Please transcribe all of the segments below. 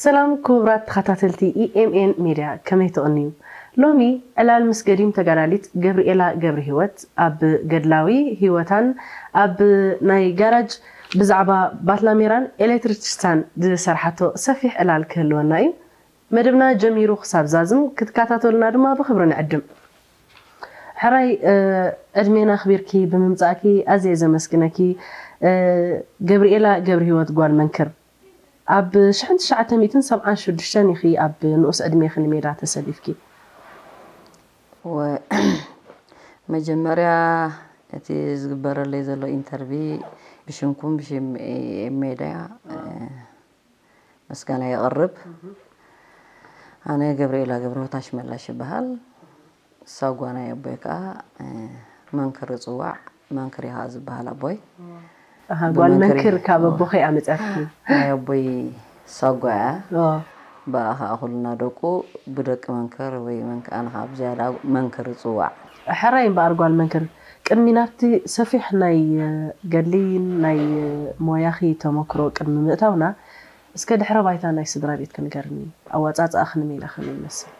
ሰላም ክቡራት ተኸታተልቲ ኢኤምኤን ሜድያ፣ ከመይ ትቕንዩ? ሎሚ ዕላል ምስ ገዲም ተጋዳሊት ገብርኤላ ገብረሂወት ኣብ ገድላዊ ህይወታን ኣብ ናይ ጋራጅ ብዛዕባ ባትላሜራን ኤሌክትሪሲታን ዝሰርሓቶ ሰፊሕ ዕላል ክህልወና እዩ። መደብና ጀሚሩ ክሳብ ዛዝም ክትከታተሉና ድማ ብኽብሪ ንዕድም። ሕራይ ዕድሜና ኣኽቢርኪ ብምምጻእኪ ኣዝየ ዘመስግነኪ። ገብርኤላ ገብረሂወት ጓል መንክር ኣብ ሽሕን ትሽዓተ ሚእትን ሰብዓን ሽዱሽተን ኢኺ ኣብ ንኡስ ዕድሜኺ ንሜዳ ተሰሊፍኪ። ወ- መጀመርያ እቲ ዝግበረለይ ዘሎ ኢንተርቪ ብሽምኩም ብሽም ሜድያ ምስጋና የቕርብ። ኣነ ገብርኤላ ገብረሂወት ኣሽመላሽ ይበሃል። ሳጓ ናይ ኣቦይ ከዓ መንክር ይፅዋዕ። መንክር እየ ከዓ ዝበሃል ኣቦይ። ኣሃ፣ ጓል መንክር ካብ ኣቦኺ እያ መፅያትኪ? ናይ ኣቦይ ሳጓ እያ። ብኣ ከዓ ኩልና ደቁ ብደቂ መንክር ወይ መንክ ኣነ ከዓ ብዝያዳ መንክር ይፅዋዕ። ሕራይ እምበኣር ጓል መንክር፣ ቅድሚ ናብቲ ሰፊሕ ናይ ገድሊ ናይ ሞያኺ ተመክሮ ቅድሚ ምእታውና፣ እስከ ድሕረ ባይታ ናይ ስድራ ቤትኪ ንገርኒ። ኣዋፃፅኣኺ ንሜዳ ከመይ ይመስል?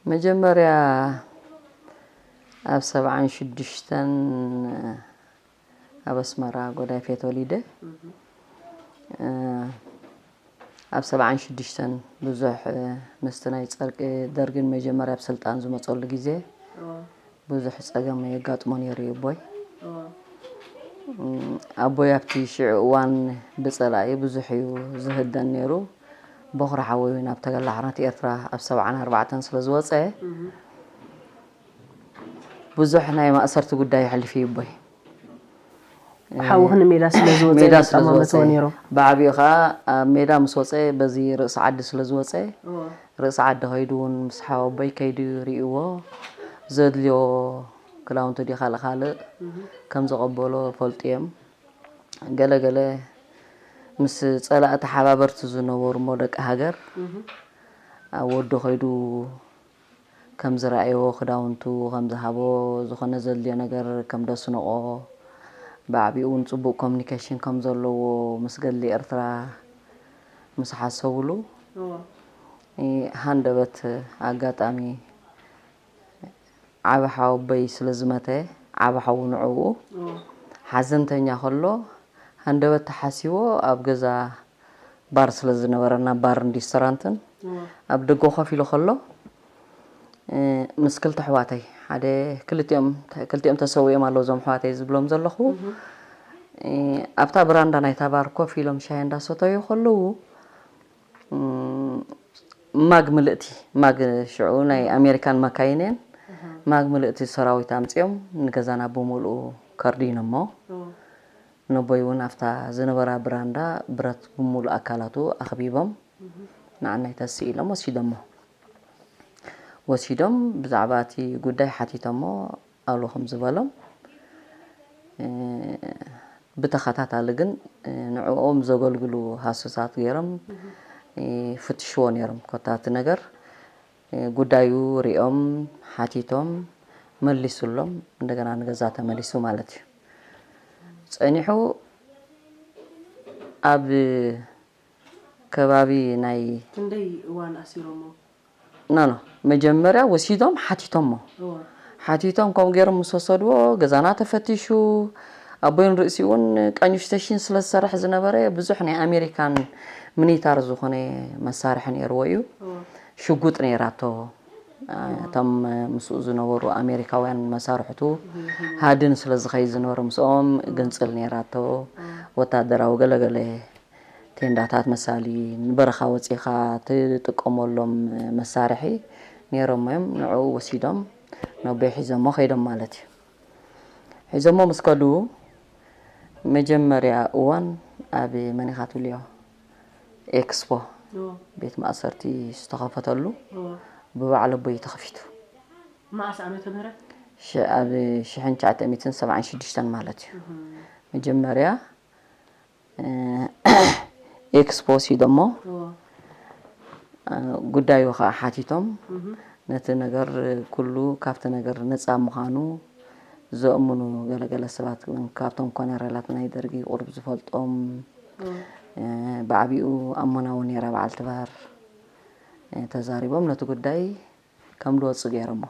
መጀመርያ ኣብ ሰብዓን ሽዱሽተን ኣብ ኣስመራ ጎዳይፌ ተወሊደ። ኣብ ሰብዓን ሽዱሽተን ብዙሕ ምስቲ ናይ ጸርቂ ደርግን መጀመርያ ኣብ ስልጣን ዝመጸሉ ግዜ ብዙሕ ጸገም የጋጥሞ ነይሩ እዩ ኣቦይ። ኣቦይ ኣብቲ ሽዑ እዋን ብጸላኢ ብዙሕ እዩ ዝህደን ነይሩ። ቦኽሪ ሓወይ እውን ኣብ ተገላሕርነት ኤርትራ ኣብ ሰብዓን ኣርባዕተን ስለ ዝወጸ ብዙሕ ናይ ማእሰርቲ ጉዳይ የሕልፍ እዩ ኣቦይ። ሓውኺ ንሜዳ ስለ ዝወጸ ሜዳ ስለ ይጠማመትዎ ዝወጸ ነይሮም። ብዓቢኡ ከዓ ኣብ ሜዳ ምስ ወጸ በዚ ርእሲ ዓዲ ስለ ዝወጸ ርእሲ ዓዲ ከይዱ እውን ምስ ሓወቦይ ከይዱ ርእይዎ ዘድልዮ ክዳውንቲ ድዩ ካልእ ካልእ ከም ዘቐበሎ ፈልጡ እዮም። ገለ ገለ ምስ ጸላኢ ተሓባበርቲ ዝነበሩ እሞ ደቂ ሃገር ኣብ ወዱ ከይዱ ከም ዝረኣይዎ ክዳውንቱ ከም ዝሃቦ ዝኾነ ዘድልዮ ነገር ከም ደስነቆ ብዓቢኡ እውን ጽቡቕ ኮሚኒኬሽን ከም ዘለዎ ምስ ገድሊ ኤርትራ ምስ ሓሰብሉ ሃንደበት ኣጋጣሚ ዓቢ ሓወቦይ ስለ ዝመተ ዓቢ ሓዉ ንዕኡ ሓዘንተኛ ከሎ ሃንደበት ተሓሲዎ ኣብ ገዛ ባር ስለ ዝነበረና ባርን ሪስቶራንትን ኣብ ደገ ኮፍ ኢሉ ከሎ ምስ ክልተ ኣሕዋተይ ሓደ ክልቲኦም ክልቲኦም ተሰዊኦም ኣለዉ እዞም ኣሕዋተይ ዝብሎም ዘለኹ ኣብታ ብራንዳ ናይታ ባር ኮፍ ኢሎም ሻሂ እንዳሰተዩ ከለዉ ማግ ምልእቲ ማግ ሽዑ ናይ ኣሜሪካን መካይን እየን ማግ ምልእቲ ሰራዊት ኣምፂኦም ንገዛና ብምሉኡ ከርዲኖሞ ነቦይ እውን ኣብታ ዝነበራ ብራንዳ ብረት ብምሉእ ኣካላቱ ኣኽቢቦም ንዓናይ ተስእ ኢሎም ወሲዶሞ ወሲዶም ብዛዕባ እቲ ጉዳይ ሓቲቶሞ ኣሉ ከም ዝበሎም ብተኸታታሊ ግን ንዕኦም ዘገልግሉ ሃሱሳት ገይሮም ይፍትሽዎ ነይሮም ኮታ እቲ ነገር ጉዳዩ ሪኦም ሓቲቶም መሊሱሎም እንደገና ንገዛ ተመሊሱ ማለት እዩ ጸኒሑ ኣብ ከባቢ ናይ ክንደይ እዋን ኣሲሮሞ ኖ ኖ መጀመርያ ወሲዶም ሓቲቶሞ ሓቲቶም ከምኡ ገይሮም ምስ ወሰድዎ ገዛና ተፈቲሹ ኣቦይን ርእሲ እውን ቀንዩ ስቴሽን ስለ ዝሰርሕ ዝነበረ ብዙሕ ናይ ኣሜሪካን ሚኒታር ዝኾነ መሳርሒ ነይርዎ እዩ ሽጉጥ ነይራቶ እቶም ምስኡ ዝነበሩ ኣሜሪካውያን መሳርሕቱ ሃድን ስለ ዝኸይድ ዝነበረ ምስኦም ግንፅል ነይራቶ ወታደራዊ ገለገለ ቴንዳታት መሳሊ ንበረኻ ወፂኻ ትጥቀመሎም መሳርሒ ነይሮም እዮም ንዕኡ ወሲዶም ነቦይ ሒዞሞ ከይዶም ማለት እዩ ሒዞሞ ምስ ከዱ መጀመርያ እዋን ኣብ መኒኻ ትብልዮ ኤክስፖ ቤት ማእሰርቲ ዝተኸፈተሉ ብባዕለ ቦይ ተኸፊቱ መዓስ ዓመተ ምህረት ኣብ ሽሕን ትሽዓተ ሚእትን ሰብዓን ሽዱሽተን ማለት እዩ መጀመርያ ኤክስፖ ወሲዶሞ ጉዳዩ ከዓ ሓቲቶም ነቲ ነገር ኩሉ ካብቲ ነገር ነፃ ምዃኑ ዘእምኑ ገለገለ ሰባት ካብቶም ኮነረላት ናይ ደርጊ ቁሩብ ዝፈልጦም ብዓቢኡ ኣሞና እውን ነይራ በዓልቲ ባር ተዛሪቦም ነቲ ጉዳይ ከም ዝወፁ ገይሮሞ።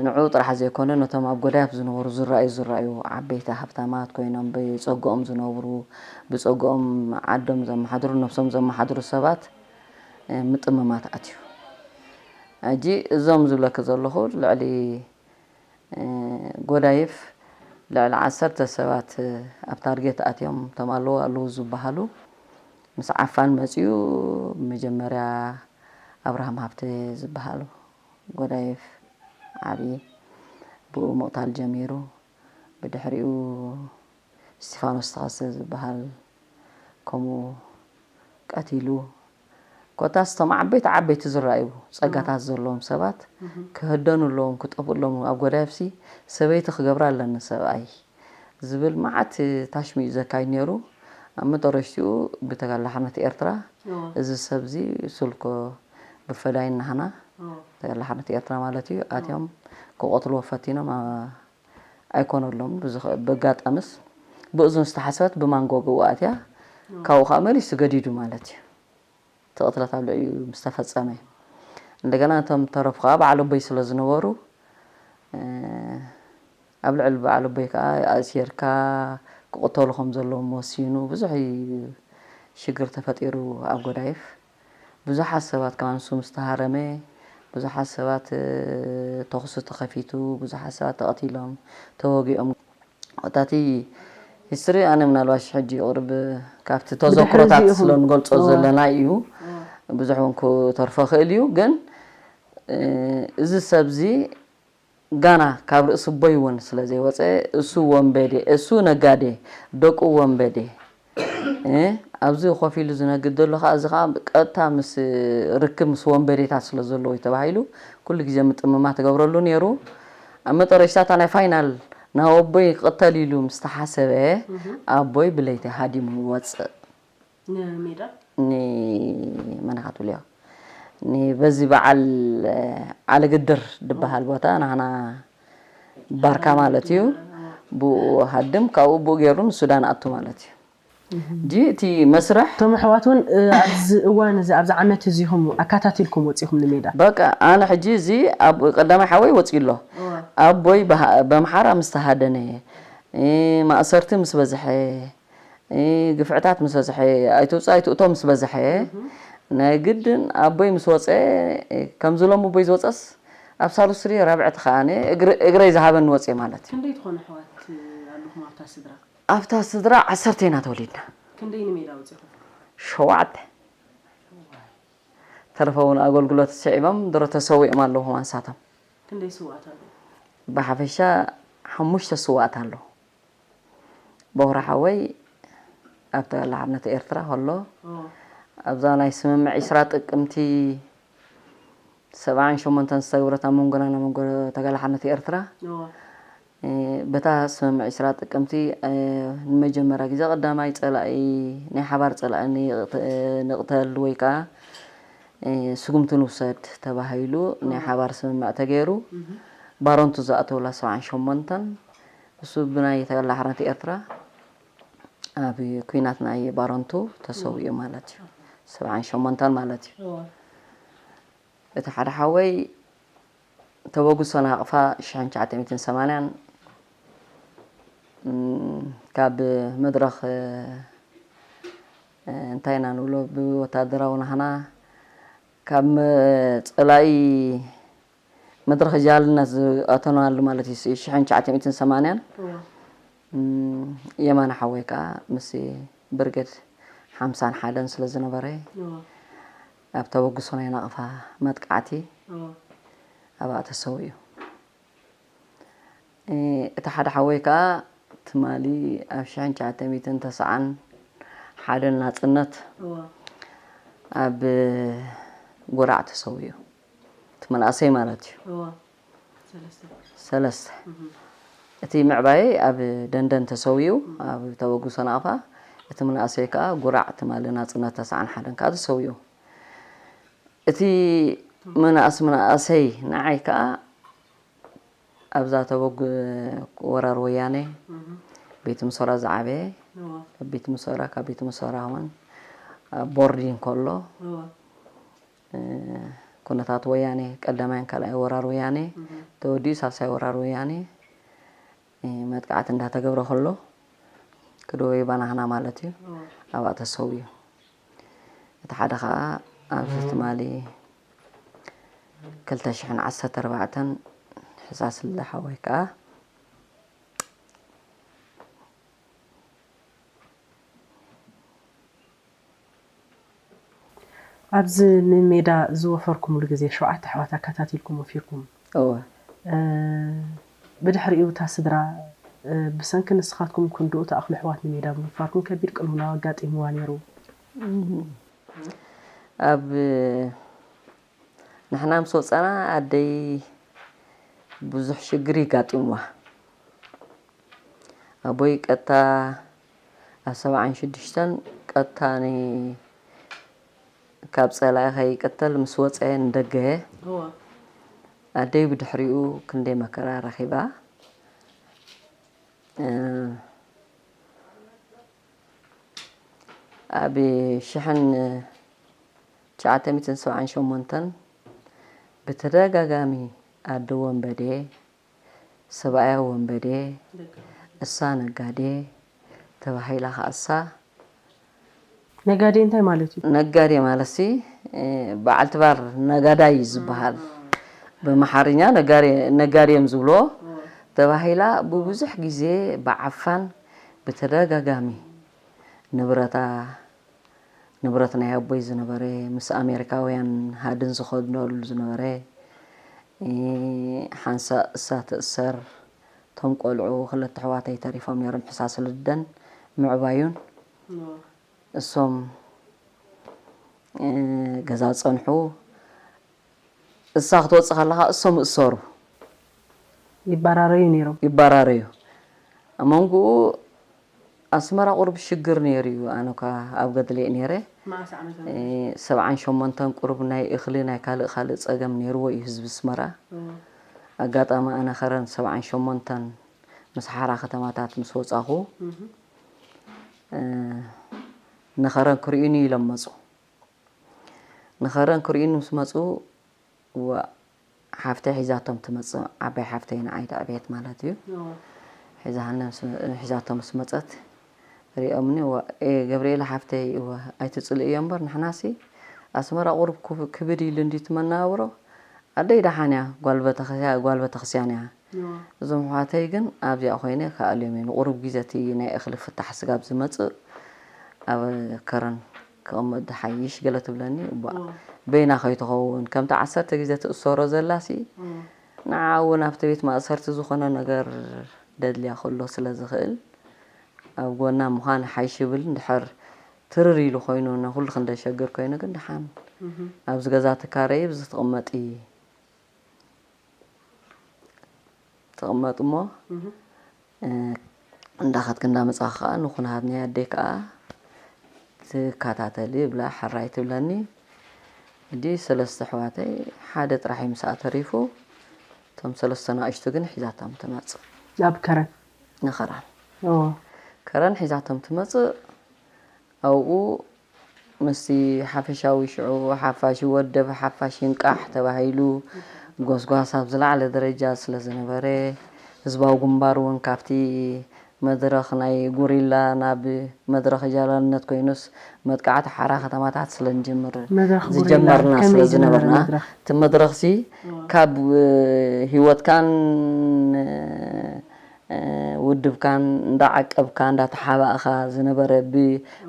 ንዕኡ ጥራሕ ዘይኮነ ነቶም ኣብ ጎዳይፍ ዝነበሩ ዝረኣዩ ዝረኣዩ ዓበይቲ ሃብታማት ኮይኖም ብፀግኦም ዝነብሩ ብፀግኦም ዓዶም ዘመሓድሩ ነብሶም ዘመሓድሩ ሰባት ምጥምማት ኣትዩ። ሕጂ እዞም ዝብለኪ ዘለኹ ልዕሊ ጎዳይፍ ልዕሊ ዓሰርተ ሰባት ኣብ ታርጌት ኣትዮም እቶም ኣለዉ ኣለዉ ዝበሃሉ ምስ ዓፋን መፅኡ ብመጀመርያ ኣብርሃም ሃብተ ዝበሃል ጎዳይፍ ዓብዪ ብኡ ምቕታል ጀሚሩ ብድሕሪኡ እስቲፋኖስ ተኸስተ ዝበሃል ከምኡ ቀቲሉ ኮታስ እቶም ዓበይቲ ዓበይቲ ዝረኣዩ ፀጋታት ዘለዎም ሰባት ክህደኑ ኣለዎም ክጠፍኡ ኣለዎም ኣብ ጎዳይፍሲ ሰበይቲ ክገብራ ኣለኒ ሰብኣይ ዝብል መዓት ታሽሚ እዩ ዘካይድ ነይሩ። ኣብ መጠረሽቲኡ ብተጋላሓነት ኤርትራ እዚ ሰብዚ ሱልኮ ብፈዳይ ናህና ተጋላሓነት ኤርትራ ማለት እዩ ኣትዮም ክቆትልዎ ፈቲኖም ኣይኮነሎም ብጋጣምስ ብእዝኑ ዝተሓሰበት ብማንጎ ግኡ ኣትያ ካብኡ ከዓ መሊሱ ገዲዱ ማለት እዩ ተቕትለት ኣብ ልዕሊኡ ምስ ተፈጸመ እንደገና እቶም ተረፉ ከዓ በዓል ኣቦይ ስለ ዝነበሩ ኣብ ልዕሊ በዓል ኣቦይ ከዓ ኣእሲርካ ክቕተሉ ከም ዘለዎም ወሲኑ ብዙሕ ሽግር ተፈጢሩ ኣብ ጎዳይፍ ብዙሓት ሰባት ከማን ስም ዝተሃረመ ብዙሓት ሰባት ተኹሲ ተኸፊቱ ብዙሓት ሰባት ተቐቲሎም ተወጊኦም እቲ ሂስትሪ ኣነ ምናልባሽ ሕጂ ይቕርብ ካብቲ ተዘክሮታት ስለ ንገልጾ ዘለና እዩ ብዙሕ እውን ክተርፎ ክእል እዩ ግን እዚ ሰብዚ ጋና ካብ ርእሲ ቦይ እውን ስለ ዘይወፀ እሱ ወንበዴ እሱ ነጋዴ ደቁ ወንበዴ ኣብዚ ኮፍ ኢሉ ዝነግድ ዘሎ ከዓ እዚ ከዓ ቀጥታ ምስ ርክብ ምስ ወንበዴታት ስለ ዘለዎ እዩ ተባሂሉ ኩሉ ግዜ ምጥምማ ትገብረሉ ነይሩ ኣብ መጠረሽታ እታ ናይ ፋይናል ናብ ኣቦይ ክቕተል ኢሉ ምስ ተሓሰበ ኣቦይ ብለይቲ ሃዲሙ ይወፅእ ንመን ኢኻ ትብልዮ በዚ በዓል ዓለግድር ዝበሃል ቦታ ናህና ባርካ ማለት እዩ ብኡ ሃድም ካብኡ ብኡ ገይሩ ንሱዳን ኣቱ ማለት እዩ ሕጂ እቲ መስርሕ እቶም ኣሕዋት እውን ኣብዚ እዋን እዚ ኣብዚ ዓመት እዚ ኢኹም ኣካታቲልኩም ወፂኹም ንሜዳ በቃ ኣነ ሕጂ እዚ ኣብ ቀዳማይ ሓወይ ወፂኡ ኣሎ ኣቦይ በምሓራ ምስ ተሃደነ ማእሰርቲ ምስ በዝሐ ግፍዕታት ምስ በዝሐ ኣይትውፅእ ኣይትእቶ ምስ በዝሐ ናይ ግድን ኣቦይ ምስ ወፀ ከምዚ ሎም ኣቦይ ዝወፀስ ኣብ ሳልስሪ ራብዕቲ ከዓነ እግረይ ዝሃበኒ ወፅየ ማለት እዩ ክንደይ ትኾኑ ኣሕዋት ኣለኹም ኣብታ ስድራ ኣብታ ስድራ ዓሰርተ ኢና ተወሊድና ክንደይ ንሜዳ ወፂኹም ሸዋዕተ ተረፈ እውን ኣገልግሎት ስዒቦም ድሮ ተሰዊኦም ኣለዉ ንሳቶም ክንደይ ስዋእት ኣለዉ ብሓፈሻ ሓሙሽተ ስዋእት ኣለዉ በኹሪ ሓወይ ኣብ ተጋላሓርነት ኤርትራ ከሎ ኣብዛ ናይ ስምምዕ ዒስራ ጥቅምቲ ሰብዓን ሸሞንተን ዝተገብረት ኣብ መንጎና ናይ መንጎ ተጋላሓርነት ኤርትራ በታ ስምምዕ ዒስራ ጥቅምቲ ንመጀመርያ ግዜ ቀዳማይ ፀላኢ ናይ ሓባር ፀላኢ ንቕተል ወይ ከዓ ስጉምቲ ንውሰድ ተባሂሉ ናይ ሓባር ስምምዕ ተገይሩ ባሮንቱ ዝኣተውላ ሰብዓን ሸሞንተን እሱ ብናይ ተጋላሓርነት ኤርትራ ኣብ ኩናት ናይ ባሮንቱ ተሰዊኡ ማለት እዩ ሰብዓን ሸሞንተን ማለት እዩ እቲ ሓደ ሓወይ ተበግሶ ናቕፋ ሽሕን ትሽዓተ ሚእትን ሰማንያን ካብ መድረኽ እንታይ ኢና ንብሎ ብወታደራዊ ናህና ካብ ፀላኢ መድረኽ ጃልነት ዝኣተናሉ ማለት እዩ ሽሕን ትሽዓተ ሚእትን ሰማንያን የማነ ሓወይ ከዓ ምስ ብርገድ ሓምሳን ሓደን ስለ ዝነበረ ኣብ ተበግሶ ናይ ናቕፋ መጥቃዕቲ ኣብኣ ተሰዊኡ እቲ ሓደ ሓወይ ከዓ ትማሊ ኣብ ሽሕን ትሽዓተ ሚእትን ተስዓን ሓደን ናፅነት ኣብ ጎራዕ ተሰዊኡ እቲ መናእሰይ ማለት እዩ ሰለስተ እቲ ምዕባየ ኣብ ደንደን ተሰዊኡ ኣብ ተበግሶ ናቕፋ እቲ መናእሰይ ከዓ ጉራዕ ትማሊ ናፅነት ተስዓን ሓደን ከዓ ተሰዊኡ እቲ መናእስ መናእሰይ ንዓይ ከዓ ኣብዛ ተበግ ወራር ወያነ ቤት ምሶራ ዝዓበየ ካብ ቤት ምሰራ ካብ ቤት ምሰራ እውን ኣብ ቦርዲን ከሎ ኩነታት ወያኔ ቀዳማይን ካልኣይ ወራር ወያኔ ተወዲኡ ሳልሳይ ወራር ወያኔ መጥቃዕቲ እንዳተገብረ ከሎ ክድወዩ ባናህና ማለት እዩ ኣብኣ ተሰውዩ። እቲ ሓደ ከዓ ኣብዚ ትማሊ ክልተ ሽሕን ዓሰርተ ኣርባዕተን ሕሳስ ልደሓወይ ከዓ ኣብዚ ንሜዳ ዝወፈርኩምሉ ግዜ ሸውዓተ ኣሕዋት ኣካታቲልኩም ወፊርኩም። እወ። ብድሕሪኡ እታ ስድራ ብሰንኪ ንስኻትኩም ክንድኡ ትኣኽሉ ኣሕዋት ንሜዳ ብምውፋርኩም ከቢድ ቅልውላው ኣጋጢምዋ ነይሩ። ኣብ ንሕና ምስ ወፃና ኣደይ ብዙሕ ሽግር የጋጢምዋ። ኣቦይ ቀጥታ ኣብ ሰብዓን ሽዱሽተን ቀጥታ ን ካብ ፀላኢ ከይቅተል ምስ ወፀ ንደገ ኣደይ ብድሕሪኡ ክንደይ መከራ ረኺባ። ኣብ ሽሕን ትሽዓተ ሚእትን ሰብዓን ሸሞንተን ብተደጋጋሚ ኣደ ወንበዴ፣ ሰብኣያ ወንበዴ፣ እሳ ነጋዴ ተባሂላ ከኣሳ ነጋዴ እንታይ ማለት እዩ? ነጋዴ ማለት ሲ በዓልቲ ባር ነጋዳይ እዩ ዝበሃል። ብመሓርኛ ነጋዴ እዮም ዝብልዎ። ተባሂላ ብብዙሕ ግዜ ብዓፋን ብተደጋጋሚ ንብረታ ንብረት ናይ ኣቦይ ዝነበረ ምስ ኣሜሪካውያን ሃድን ዝኸደሉ ዝነበረ ሓንሳእ እሳ ትእሰር። እቶም ቆልዑ ክልተ ኣሕዋተይ ተሪፎም ነይሮም ሕሳስ ልደን ምዕባዩን እሶም ገዛ ዝፀንሑ እሳ ክትወፅእ ከላ ከዓ እሶም ይእሰሩ ይበራረዩ ነይሮም። ይበራረዩ። ኣብ መንጎኡ ኣስመራ ቁሩብ ሽግር ነይሩ እዩ። ኣነ እኳ ኣብ ገድሊ እየ ነይረ። ሰብዓን ሸሞንተን ቁሩብ ናይ እኽሊ ናይ ካልእ ካልእ ፀገም ነይርዎ እዩ ህዝቢ ኣስመራ። ኣጋጣሚ ኣነ ከረን ሰብዓን ሸሞንተን ምስ ሓራ ከተማታት ምስ ወፃኹ ንኸረን ክርእዩኒ ኢሎም መፁ። ንኸረን ክርእዩኒ ምስ መፁ እዋ ሓፍተይ ሒዛቶም ትመፅእ፣ ዓባይ ሓፍተይ ንዓይ ተዕብየት ማለት እዩ። ሒዛቶም ምስ መፀት ሪኦምኒ እዋ ኤ ገብርኤል ሓፍተይ እወ ኣይትፅልእዮ እምበር ንሕናሲ ኣስመራ ቁሩብ ክብድ ኢሉ እንዲ ትመናብሮ ኣደይ ደሓን እያ ጓል ቤተክርስትያን እያ እዞም ኣሕዋተይ ግን ኣብዚኣ ኮይነ ክኣልዮም እየ ንቁሩብ ግዜ እቲ ናይ እኽሊ ፍታሕ ስጋብ ዝመፅእ ኣብ ከረን ክቕመጥ ዝሓይሽ ገለ ትብለኒ እባ በይና ከይትኸውን ከምቲ ዓሰርተ ግዜ ትእሰሮ ዘላሲ ንዓ እውን ኣብቲ ቤት ማእሰርቲ ዝኾነ ነገር ደድልያ ከሎ ስለ ዝኽእል ኣብ ጎና ምዃን ሓይሽ ይብል እንድሕር ትርር ኢሉ ኮይኑ ንኩሉ ክንደሸግር ኮይኑ ግን ደሓን ኣብዚ ገዛ ትካረይ ብዚ ትቕመጢ ትቕመጥ እሞ እንዳኸድክ እንዳመፃኽ ከዓ ንኩነታት ናይ ኣደይ ከዓ ትከታተሊ ይብላ ሕራይ ትብለኒ እዲ ሰለስተ ኣሕዋተይ ሓደ ጥራሕ እዩ ምሳኣ ተሪፉ እቶም ሰለስተ ናእሽቱ ግን ሒዛቶም ትመፅእ ናብ ከረን ንኸረን ከረን ሒዛቶም ትመፅእ ኣብኡ ምስቲ ሓፈሻዊ ሽዑ ሓፋሽ ይወደብ ሓፋሽ ይንቃሕ ተባሂሉ ጎስጓስ ኣብ ዝለዓለ ደረጃ ስለ ዝነበረ ህዝባዊ ግንባር እውን ካብቲ መድረኽ ናይ ጉሪላ ናብ መድረኽ ጃላልነት ኮይኑስ መጥቃዕቲ ሓራ ከተማታት ስለ ንጀምር ዝጀመርና ስለ ዝነበርና እቲ መድረኽሲ ካብ ህይወትካን ውድብካን እንዳዓቀብካ እንዳተሓባእኻ ዝነበረ ብ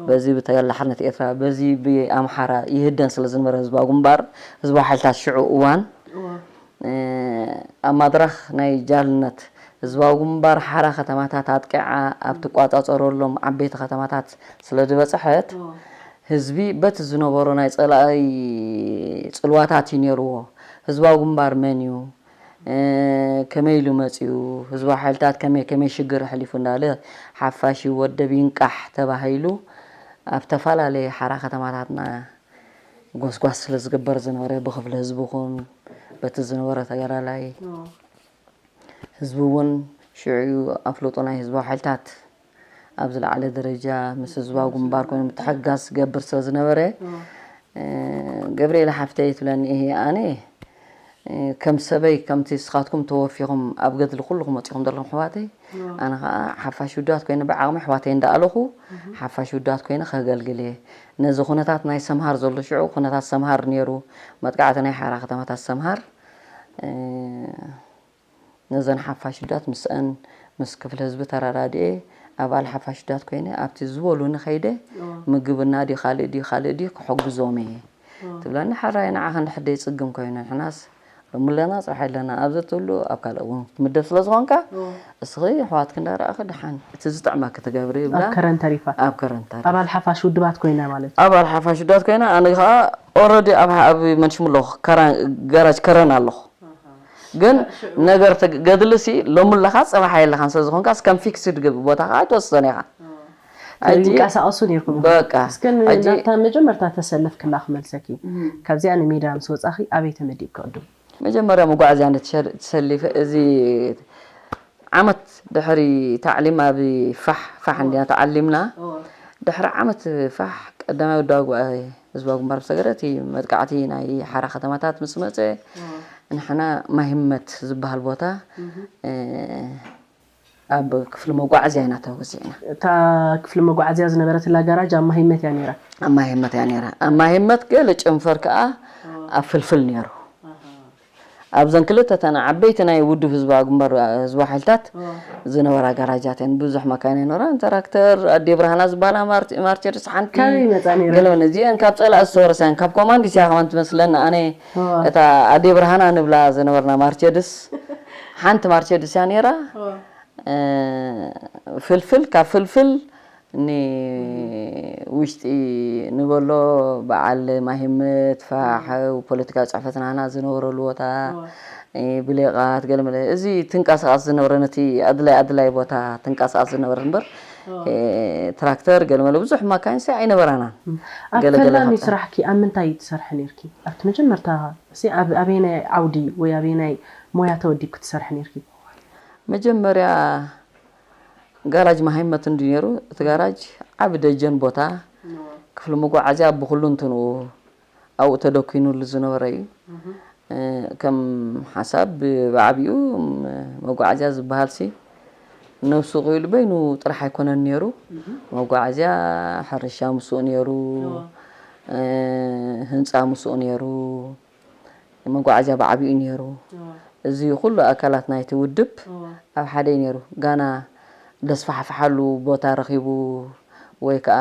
በዚ ብተገላሓነት ኤርትራ በዚ ብኣምሓራ ይህደን ስለ ዝነበረ ህዝባዊ ግንባር ህዝባዊ ሓይልታት ሽዑ እዋን ኣብ ማድራኽ ናይ ጃልነት ህዝባዊ ግንባር ሓራ ከተማታት ኣጥቂዓ ኣብ ትቋጻጸረሎም ዓበይቲ ከተማታት ስለ ዝበጽሐት ህዝቢ በቲ ዝነበሮ ናይ ጸላኢ ጽልዋታት እዩ ነይርዎ ህዝባዊ ግንባር መን እዩ ከመይ ኢሉ መጺኡ ህዝባዊ ሓይልታት ከመይ ከመይ ሽግር ኣሕሊፉ እንዳለ ሓፋሽ ይወደብ ይንቃሕ ተባሂሉ ኣብ ተፈላለየ ሓራ ከተማታትና ጎስጓስ ስለ ዝግበር ዝነበረ ብክፍሊ ህዝቢ ኹን በቲ ዝነበረ ተጋዳላይ ህዝቢ እውን ሽዑ ኣፍልጦ ናይ ህዝባዊ ሓይልታት ኣብ ዝለዓለ ደረጃ ምስ ህዝባዊ ግንባር ኮይኑ ምትሕግጋዝ ዝገብር ስለ ዝነበረ፣ እ፣ ገብርኤል ሓፍተይ ትብለኒ፣ እሄ፣ ኣነ፣ እ፣ ከም ሰበይ፣ ከምቲ ንስኻትኩም ተወፊኹም ኣብ ገድሊ ኩልኹም ወጺኹም ዘለኹም ኣሕዋተይ፣ ኣነ ኸኣ ሓፋሽ ውዳት ኮይነ ብዓቕሚ ኣሕዋተይ እንዳኣለኹ፣ ሓፋሽ ውዳት ኮይነ ከገልግል እየ። ነዚ ኩነታት ናይ ሰምሃር ዘሎ፣ ሽዑ ኩነታት ሰምሃር ነይሩ፣ መጥቃዕቲ ናይ ሓራ ከተማታት ሰምሃር፣ እ፣ ነዘን ሓፋሽ ውዳት ምስአን ምስ ክፍለ ህዝቢ ተረዳድኤ፣ ኣባል ሓፋሽ ውዳት ኮይነ ኣብቲ ዝበሉኒ ከይደ፣ ምግብና ድዩ ካልእ ድዩ ካልእ ድዩ ክሕግዞም እየ ትብለኒ። ሕራይ፣ ንዓኻ እንድሕር ደይጽግም ኮይኑ፣ ንሕናስ ሎሚ ኣለና፣ ጽባሕ ኣለና፣ ኣብዚ ትብሉ ኣብ ካልእ እውን ክትምደብ ስለ ዝኾንካ፣ እስኺ ኣሕዋትኪ እንዳረኣኺ ደሓን እቲ ዝጥዕመኪ ትገብሪ ይብላ። ኣብ ከረን ተሪፋ። ኣብ ከረን ተሪፋ። ኣባል ሓፋሽ ውድባት ኮይና ማለት እዩ። ኣባል ሓፋሽ ውዳት ኮይና፣ ኣነ ኸኣ ኦረዲ ኣብ፣ ኣብ መንሽም ኣለኹ፣ ከረን፣ ጋራጅ ከረን ኣለኹ። ግን ነገር ተግ-፣ ገድልሲ ሎሚ ኣለኻ፣ ጽባሕ የለኻን ስለ ዝኾንካስ፣ ከም ፊክስድ ግብ ቦታኻ ኣይትወስን ኢኻ። ሕጂ ትንቀሳቐሱ ነይርኩም። በቃ። እስከ ን-፣ ሕጂ ናብታ መጀመርታ ተሰለፍክላ ክመልሰኪ። ካብዚኣ ንሜዳ ምስ ወጻኺ ኣበይ ተመዲብኪ ቅድም? መጀመርያ መጓዓዝያ እንደ ትሸር-፣ ትሰሊፈ፣ እዚ ዓመት ድሕሪ ታዕሊም ኣብ ፋሕ፣ ፋሕ እንዲና ተዓሊምና። ድሕሪ ዓመት ፋሕ ቀዳማይ ወዲ ኣጉባኤ ህዝባዊ ግንባር ብሰገረ እቲ መጥቃዕቲ ናይ ሓራ ከተማታት ምስ መጸ፣ ንሕና ማሂመት ዝበሃል ቦታ፣ እ፣ ኣብ ክፍሊ መጓዓዝያ ኢና ተወዚዕና። እታ ክፍሊ መጓዓዝያ ዝነበረትላ ጋራጅ ኣብ ማሂመት እያ ነይራ። ኣብ ማሂመት እያ ነይራ። ኣብ ማሂመት ገለ ጨንፈር ከኣ ኣብ ፍልፍል ነይሩ። ኣብዘን ክልተ እተን ዓበይቲ ናይ ውድብ ህዝባዊ ግንባር፣ ህዝባዊ ሓይልታት ዝነበራ ጋራጃት እየን። ብዙሕ መካይን ኣይነበራን። ትራክተር ኣዴ ብርሃና ዝበሃላ ማር-፣ ማርቸዲስ ሓንቲ። ካበይ ይመጻ ነይረን? ገለ እዚአን ካብ ጸላኢ ዝተወረሳ እየን። ካብ ኮማንዲስ እያ ከማን ትመስለኒ ኣነ። እዋ። እታ ኣዴ ብርሃና ንብላ ዝነበርና ማርቸዲስ፣ ሓንቲ ማርቸዲስ እያ ነይራ። እዋ። እ፣ ፍልፍል፣ ካብ ፍልፍል ንውሽጢ ንበሎ በዓል ማሂመት ፋሕ፣ ፖለቲካዊ ጽሕፈት ናህና ዝነበረሉ ቦታ፣ እዋ። እ፣ ብሌቓት፣ ገለመለ፣ እዚ ትንቀሳቐስ ዝነበረ፣ ነቲ ኣድላይ ኣድላይ ቦታ ትንቀሳቐስ ዝነበረ እምበር፣ እዋ። እ፣ ትራክተር፣ ገለመለ፣ ብዙሕ ማካይንሲ ኣይነበራናን። እም። ኣብ ገለ ገለ ፈላሚ ሃብታ። ስራሕኪ ኣብ ምንታይ ትሰርሒ ነይርኪ? ኣብቲ መጀመርታ፣ እሲ ኣብ፣ ኣበየናይ ዓውዲ ወይ ኣበየናይ ሞያ ተወዲብኪ ትሰርሒ ነይርኪ? መጀመርያ ጋራጅ ማሂመት እንድዩ ነይሩ። እቲ ጋራጅ ዓቢ ደጀን ቦታ፣ ክፍሊ መጓዓዝያ ብኹሉ እንትንኡ ኣብኡ ተደኲኑሉ ዝነበረ እዩ። እ፣ ከም ሓሳብ ብ-፣ ብዓቢኡ፣ ም-፣ መጓዓዝያ ዝበሃልሲ ነብሱ ክኢሉ በይኑ ጥራሕ ኣይኮነን ነይሩ። መጓዓዝያ፣ ሕርሻ ምስኡ ነይሩ፣ እ፣ ህንጻ ምስኡ ነይሩ። መጓዓዝያ ብዓቢኡ ነይሩ። እዋ። እዚ ኩሉ ኣካላት ናይቲ ውድብ እዋ። ኣብ ሓደ እዩ ነይሩ። ጋና ደስፋሕፍሓሉ ቦታ ረኺቡ ወይ ከኣ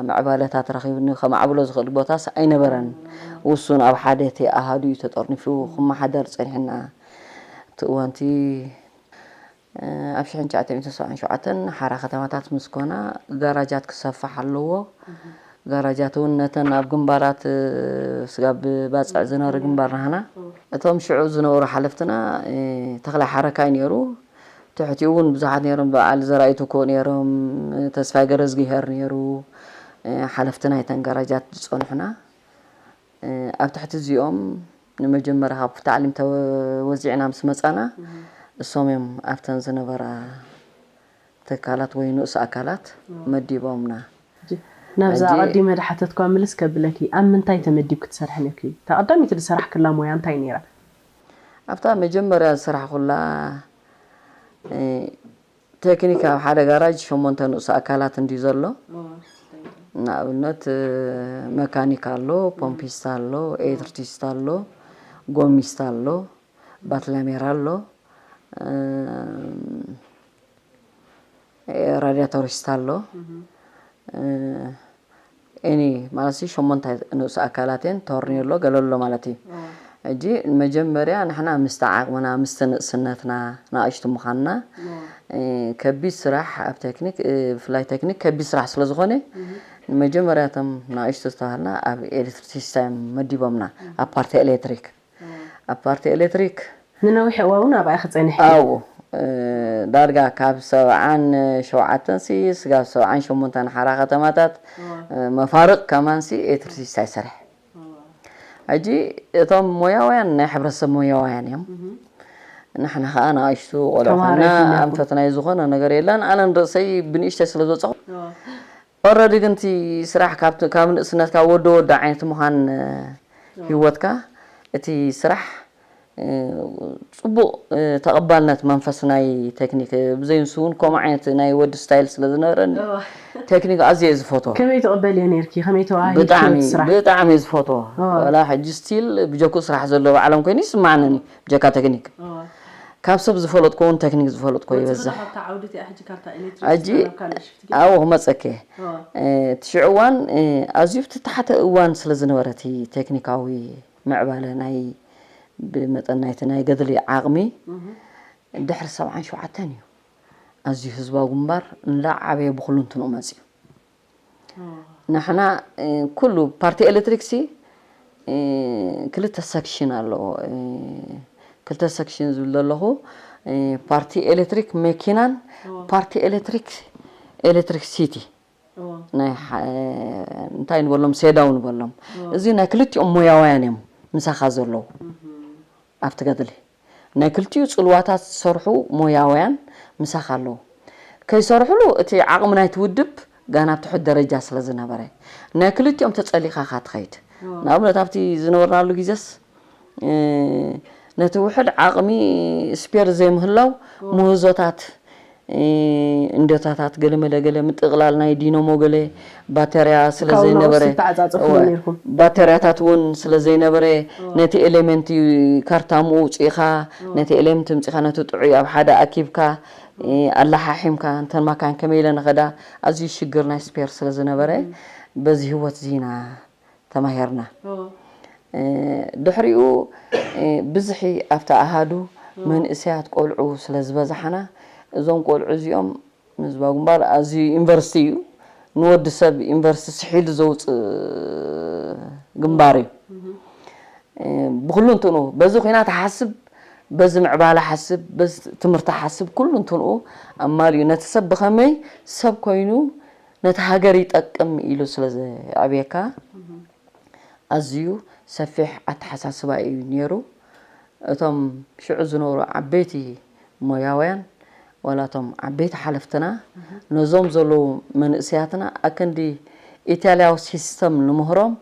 ምዕባለታት ረኺቡ ን-፣ ከማዕብሎ ዝኽእል ቦታስ ኣይነበረን። እዋ። ውሱን ኣብ ሓደ እቲ ኣሃዱ እዩ ተጠርኒፉ ክመሓደር ጸኒሕና። ኣብቲ እዋንቲ እ፣ ኣብ ሽሕን ትሽዓተ ሚእትን ሰብዓን ሸውዓተን ሓራ ከተማታት ምስ ኮና፣ ጋራጃት ክሰፋሕ ኣለዎ። ጋራጃት እውን ነተን ኣብ ግንባራት፣ እ፣ ስጋብ ባጽዕ ዝነበረ ግንባር ናህና፣ እቶም ሽዑ ዝነበሩ ሓለፍትና፣ እ፣ ተኽላይ ሓረካይ ነይሩ። ትሕቲኡ እውን ብዙሓት ነይሮም። በዓል ዘርኣይ ትኩእ ነይሮም፣ ተስፋይ ገረዝግሄር ነይሩ። እ፣ ሓለፍቲ ናይተን ጋራጃት ዝጸንሑና። እ፣ ኣብ ትሕቲ እዚኦም ንመጀመርያ ካብ ታዕሊም ተወዚዕና ምስ መጻና፣ እም። እሶም እዮም ኣብተን ዝነበራ ትካላት ወይ ንኡስ ኣካላት እም። መዲቦምና። ሕጂ ናብዛ ሕጂ ኣቐዲመ ድሓተትኳ ምልስ ከብለኪ፣ ኣብ ምንታይ ተመዲብኪ ትሰርሒ ነይርኪ? እታ ቀዳመይቲ ዝሰራሕክላ ሞያ እንታይ ነይራ? ኣብታ መጀመርያ ዝሰራሕኩላ፣ እ፣ ቴክኒክ ኣብ ሓደ ጋራጅ ሸሞንተ ንኡስ ኣካላት እንድዩ ዘሎ። እዋ። ንኣብነት፣ መካኒክ ኣሎ፣ ፖምፒስት ኣሎ፣ ኤሌክትሪሲስት ኣሎ፣ ጎሚስት ኣሎ፣ ባትላሜራ ኣሎ፣ እም፣ ራዲያቶሪስት ኣሎ። እህ። እ፣ ኤኒ ማለት ሲ ሸሞንተ ንኡስ ኣካላት እየን፣ ቶርኒ ኣሎ፣ ገለ ኣሎ ማለት እዩ። እዋ። ሕጂ መጀመርያ ንሕና ምስቲ ዓቕምና፣ ምስቲ ንእስነትና፣ ንኣሽቱ ምዃንና፣ እዋ። እ፣ ከቢድ ስራሕ ኣብ ቴክኒክ፣ እ፣ ብፍላይ ቴክኒክ ከቢድ ስራሕ ስለ ዝኾነ፣ እህ። ንመጀመርያ እቶም ንኣሽቱ ዝተባህልና ኣብ ኤሌክትሪሲስታ እዮም መዲቦምና፣ እህ። ኣብ ፓርቲ ኤሌክትሪክ። እዋ። ኣብ ፓርቲ ኤሌክትሪክ ንነዊሕ እዋን እውን ኣብኣ ክጸንሕ እዩ። ኣብኡ፣ እ፣ ዳርጋ ካብ ሰብዓን ሸውዓተን ሲ ስጋብ ሰብዓን ሸሞንተን ሓራ ከተማታት፣ እዋ። እ፣ መፋርቕ ከማን ሲ ኤሌክትሪሲስታ ይሰርሕ። እዋ። ሕጂ እቶም ሞያውያን ናይ ሕብረተሰብ ሞያውያን እዮም። እህ። ንሕና ከዓ ንኣሽቱ ቆልዑ ተማሃሮ ኮይና ኣይኮንኩም። ኣንፈትና ዝኾነ ነገር የለን። ኣነ ንርእሰይ ብንእሽተይ ስለ ዝበፀኹ፣ ኦ። ኦረዲ ግን እቲ ስራሕ ካብ፣ ካብ ንእስነትካ ወዶ ወዶ ዓይነት ምዃን፣ እ፣ ኦ። ህይወትካ፣ እቲ ስራሕ፣ እ፣ ፅቡቕ፣ እ፣ ተቐባልነት መንፈስ ናይ ቴክኒክ፣ እ፣ ብዘይ ንሱ እውን ከምኡ ዓይነት ናይ ወዲ ስታይል ስለ ዝነበረኒ፣ ኦ። ቴክኒክ ኣዝየ እየ ዝፈትዎ። ከመይ ትቕበልዮ ነይርኪ? ከመይ ተዋሂድኪ ብጣዕሚ፣ ነቲ ስራሕ? ብጣዕሚ እየ ዝፈትዎ። ኦ። ዋላ ሕጂ ስቲል ብጀክኡ ስራሕ ዘሎ ባዕሎም ኮይኑ ይስማዓኒ ብጀካ ቴክኒክ። ኦ። ካብ ሰብ ዝፈለጥኩ እውን ቴክኒክ ዝፈለጥኩ ወፂኹ ዶ ይበዝሕ። ካብታ ዓውዲ እቲኣ ሕጂ ካብታ ኤሌክትሪክ ሕጂ ናብ ካልእ ሽፍት ጌርካ? ኣብኡ ክመፀኪ እየ። ኦ። እ፣ እቲ ሽዑ እዋን፣ እ፣ ኣዝዩ እቲ ታሕተ እዋን ስለ ዝነበረ እቲ ቴክኒካዊ ምዕባለ ናይ ብመጠን ናይቲ ናይ ገድሊ ዓቕሚ እህ። ድሕሪ ሰብዓን ሸውዓተን እዩ ኣዝዩ ህዝባዊ ግንባር እንዳዓበየ ብኩሉ እንትንኡ መፅዩ። ኦ። ንሕና፣ እ፣ ኩሉ ፓርቲ ኤሌክትሪክ ሲ፣ እ፣ ክልተ ሰክሽን ኣለዎ። እ፣ ክልተ ሰክሽን ዝብል ዘለኹ፣ እ፣ ፓርቲ ኤሌክትሪክ መኪናን ኦ። ፓርቲ ኤሌክትሪክ ኤሌክትሪክ ሲቲ። ኦ። ናይ ሓ-፣ እንታይ ንበሎም? ሴዳው ንበሎም። ኦ። እዚ ናይ ክልቲኦም ሞያውያን እዮም ምሳኻ ዘለዉ። እህ። ኣብቲ ገድሊ ናይ ክልቲኡ ጽልዋታት ዝሰርሑ ሞያውያን ምሳኻ ኣለዉ። ከይሰርሕሉ እቲ ዓቕሚ ናይቲ ውድብ ጋና ኣብ ትሑት ደረጃ ስለ ዝነበረ፣ ናይ ክልቲኦም ተጸሊኻ ኢኻ ትኸይድ። ኦ። ንኣብነት ኣብቲ ዝነበርናሉ ግዜስ፣ እ፣ ነቲ ውሑድ ዓቕሚ ስፔር ዘይምህላው ኦ። ምህዞታት፣ እ፣ እንዶታታት ገለ መለ ገለ ምጥቕላል ናይ ዲኖሞ ገለ ባተርያ ስለ ካብኡ ናብኡ ዘይነበረ፣ ዝተዓጻጸፍሉ እወ፣ ነይርኩም። ባተርያታት እውን ስለ ዘይነበረ ኦ። ነቲ ኤሌመንት ካርታ ምውፅኢኻ፣ ኦ። ነቲ ኤሌመንት ምፅኢኻ ነቲ ጥዑይ ኣብ ሓደ ኣኪብካ፣ እ፣ ኣላሓሒምካ እንተን ማካን ከመይ ኢለ ንኸዳ ኣዝዩ ሽግር ናይ ስፔር ስለ ዝነበረ እም። በዚ ህይወት ዚና ተማሂርና። ኦ። እ፣ ድሕሪኡ፣ እ፣ ብዝሒ ኣብቲ ኣሃዱ ኦ። መንእሰያት ቆልዑ ስለ ዝበዝሓና፣ እዞም ቆልዑ እዚኦም ንህዝባዊ ግንባር ኣዝዩ ዩኒቨርሲቲ እዩ። ንወዲ ሰብ ዩኒቨርሲቲ ስሒሉ ዘውፅእ ግንባር እዩ። እህ። እ፣ ብኩሉ እንትንኡ፣ በዚ ኲናት ሓስብ፣ በዚ ምዕባለ ሓስብ፣ በዚ ትምህርቲ ሓስብ፣ ኩሉ እንትንኡ ኣማሊኡ ነቲ ሰብ ብኸመይ ሰብ ኮይኑ ነቲ ሃገር ይጠቅም ኢሉ ስለ ዘዕብየካ፣ እህ። ኣዝዩ ሰፊሕ ኣተሓሳስባ እዩ ነይሩ። እቶም ሽዑ ዝነበሩ ዓበይቲ ሞያውያን፣ ዋላ እቶም ዓበይቲ ሓለፍትና፣ እህ። ነዞም ዘለዉ መንእሰያትና ኣክንዲ ኢታልያዊ ሲስተም ንምህሮም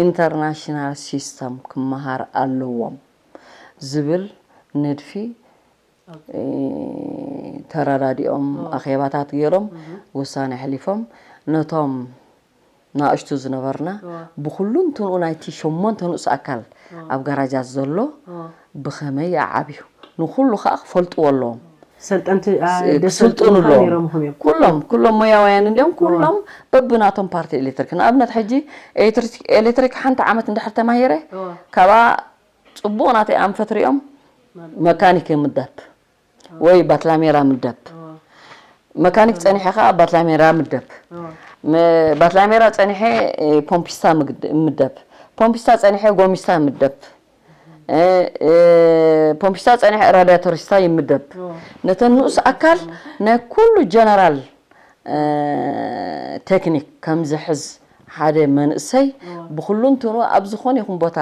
ኢንተርናሽናል ሲስተም ክመሃር ኣለዎም ዝብል ንድፊ፣ ኦኬ። እ፣ ተረዳዲኦም ኦ። ኣኼባታት ገይሮም እህ። ውሳኔ ኣሕሊፎም ነቶም ንኣሽቱ ዝነበርና ኦ። ብኹሉ እንትንኡ ናይቲ ሸሞንተ ንኡስ ኣካል ኦ። ኣብ ጋራጃት ዘሎ ኦ። ብኸመይ ይዓብዩ ንኹሉ ከዓ ክፈልጥዎ ኣለዎም። ሰልጠንቲ፣ አ፣ ስ-፣ ደሰልጥኑ ክስልጥኑ ከዓ ኣለዎም። ነይሮም ኢኹም እዮም። ኩሎም፣ ኩሎም ሞያውያን እንዲዮም፣ ኦ። ኩሎም በብናቶም ፓርቲ ኤሌክትሪክ። ንኣብነት ሕጂ ኤሌክትሪክ፣ ኤሌክትሪክ ሓንቲ ዓመት እንድሕር ተማሂረ፣ ኦ። ካብኣ ጽቡቕ ናተይ ኣንፈት ሪኦም መካኒክ ይምደብ። ወይ ባትላሜራ ምደብ። ኦ። መካኒክ ጸኒሐ ኸኣ ባትላሜራ ምደብ። ኦ። መ-፣ ባትላሜራ ጸኒሐ፣ እ፣ ፖምፒስታ ምግድ-፣ ምደብ። ፖምፒስታ ጸኒሐ ጎሚስታ ምደብ። እ፣ እ፣ ፖምፒስታ ጸኒሐ ራድያቶሪስታ ይምደብ። ኦ። ነተን ንኡስ ኣካል ናይ ኩሉ ጀነራል፣ እ፣ ቴክኒክ ከም ዝሕዝ ሓደ መንእሰይ ኦ። ብኹሉ እንትኑ ኣብ ዝኾነ ይኹን ቦታ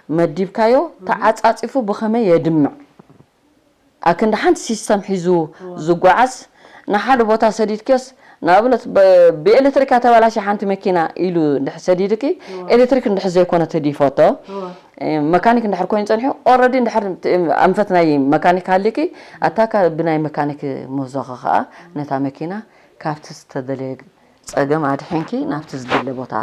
መዲብካዮ እህ። ተዓጻጺፉ ብኸመይ የድምዕ? ኣክንዲ ሓንቲ ሲስተም ሒዙ እወ። ዝጓዓዝ ንሓደ ቦታ ሰዲድክዮስ፣ ንኣብነት ብ-፣ ብኤሌክትሪካ ተባላሽ ሓንቲ መኪና ኢሉ እንድሕር ሰዲድኪ፣ እወ። ኤሌክትሪክ እንድሕር ዘይኮነ ተዲፎቶ፣ እወ። እ፣ መካኒክ እንድሕር ኮይኑ ጸኒሑ፣ ኦረዲ እንድሕር ት-፣ ኣንፈት ናይ መካኒክ ሃሊኪ፣ ኣታ ካ-፣ ብናይ መካኒክ ምህዞኺ ከኣ ነታ መኪና ካብቲ ዝተደለየ ጸገም ኣድሒንኪ ናብቲ ዝድለ ቦታ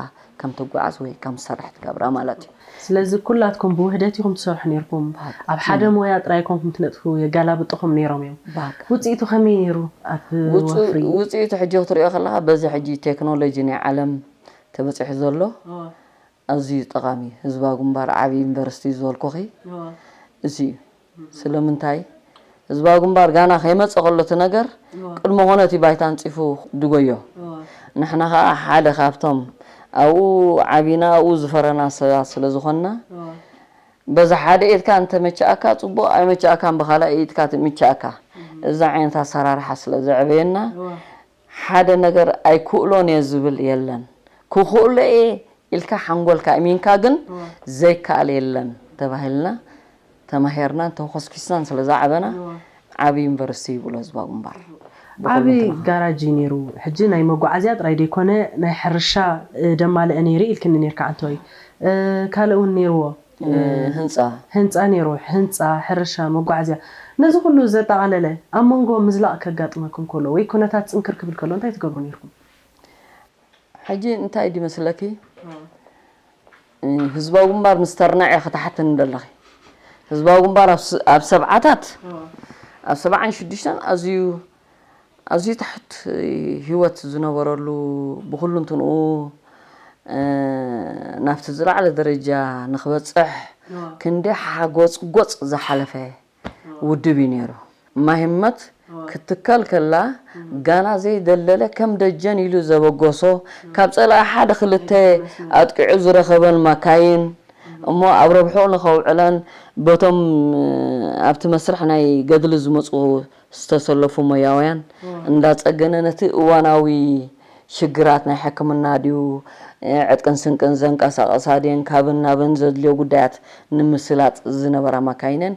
ከም ትጓዓዝ ወይ ከም ትሰርሕ ትገብራ ማለት እዩ። ስለዚ ኩላትኩም ብውህደት ኢኹም ትሰርሑ ነይርኩም። ባክ። ኣብ ሓደ ሞያ ጥራይ ኮንኩም ትነጥፉ የጋላብጥኹም ነይሮም እዮም። ባክ። ውጽኢቱ ከመይ ነይሩ ኣብ ውጹ-፣ ወፍሪ? ውጽኢቱ ሕጂ ክትሪኦ ከለኻ በዚ ሕጂ ቴክኖሎጂ ናይ ዓለም ተበጺሑ ዘሎ እወ። ኣዝዩ ጠቓሚ እዩ። ህዝባዊ ግንባር ዓቢ ዩኒቨርሲቲ ዝበልኩኺ እወ። እዚ እዩ። ስለምንታይ? ህዝባዊ ግንባር ጋና ከይመጸ ከሎ እቲ ነገር እወ። ቅድመ ኮነ እቲ ባይታ ኣንጺፉ ድጎዮ። እወ። ንሕና ከኣ ሓደ ካብቶም ኣብኡ ዓቢና ኣብኡ ዝፈረና ሰባት ስለ ዝኾንና፣ እወ። በዛ ሓደ ኢድካ እንተመቸኣካ ጽቡቕ፣ ኣይመቸኣካን ብኻልኣይ ኢድካ ትምቸኣካ። እም። እዚ ዓይነት ኣሰራርሓ ስለ ዘዕበየና፣ እወ። ሓደ ነገር ኣይክእሎን እየ ዝብል የለን። ክኽእሎ እየ ኢልካ ሓንጎልካ እሚንካ ግን እወ። ዘይከኣል የለን ተባሂልና ተማሂርናን ተኾስኪስናን ስለ ዝዓበና፣ ዓቢ ዩኒቨርሲቲ ይብሎ ህዝባዊ ግንባር። ዓቢ ጋራጅ እዩ ነይሩ። ሕጂ ናይ መጓዓዝያ ጥራይ ዘይኮነ፣ ናይ ሕርሻ ደማልአ ነይሩ ኢልክኒ ነርካ ዓንተወይ። ካልእ እውን ነይርዎ። ህንፃ ህንፃ ነይሩ። ህንፃ፣ ሕርሻ፣ መጓዓዝያ፣ ነዚ ኩሉ ዘጠቓለለ ኣብ መንጎ ምዝላቕ ከጋጥመኩም ከሎ ወይ ኩነታት ፅንክር ክብል ከሎ እንታይ ትገብሩ ነርኩም? ሕጂ እንታይ ድዩ መስለኪ? ህዝባዊ ግንባር ምስ ተርናዕ እየ ክትሓትኒ ዘለኺ። ህዝባዊ ግንባር ኣብ ሰብዓታት ኣብ ሰብዓን ሽዱሽተን ኣዝዩ ኣዝዩ ትሕት ህይወት ዝነበረሉ፣ ብኹሉ እንትንኡ ናብቲ ዝለዓለ ደረጃ ንክበፅሕ ክንዲ ሓጎፅጎፅ ዝሓለፈ ውድብ እዩ ነይሩ። ማሂመት ክትትከል ከላ ጋና ዘይደለለ ከም ደጀን ኢሉ ዘበገሶ፣ ካብ ፀላኢ ሓደ ክልተ ኣጥቂዑ ዝረኸበን ማካይን እሞ ኣብ ረብሕኡ ንኸውዕለን በቶም ኣብቲ መስርሕ ናይ ገድሊ ዝመፁ ዝተሰለፉ ሞያውያን እንዳፀገነ ነቲ እዋናዊ ሽግራት ናይ ሕክምና ድዩ ዕጥቅን ስንቅን ዘንቀሳቐሳ ድየን ካብን ናብን ዘድልዮ ጉዳያት ንምስላጥ ዝነበራ ማካይነን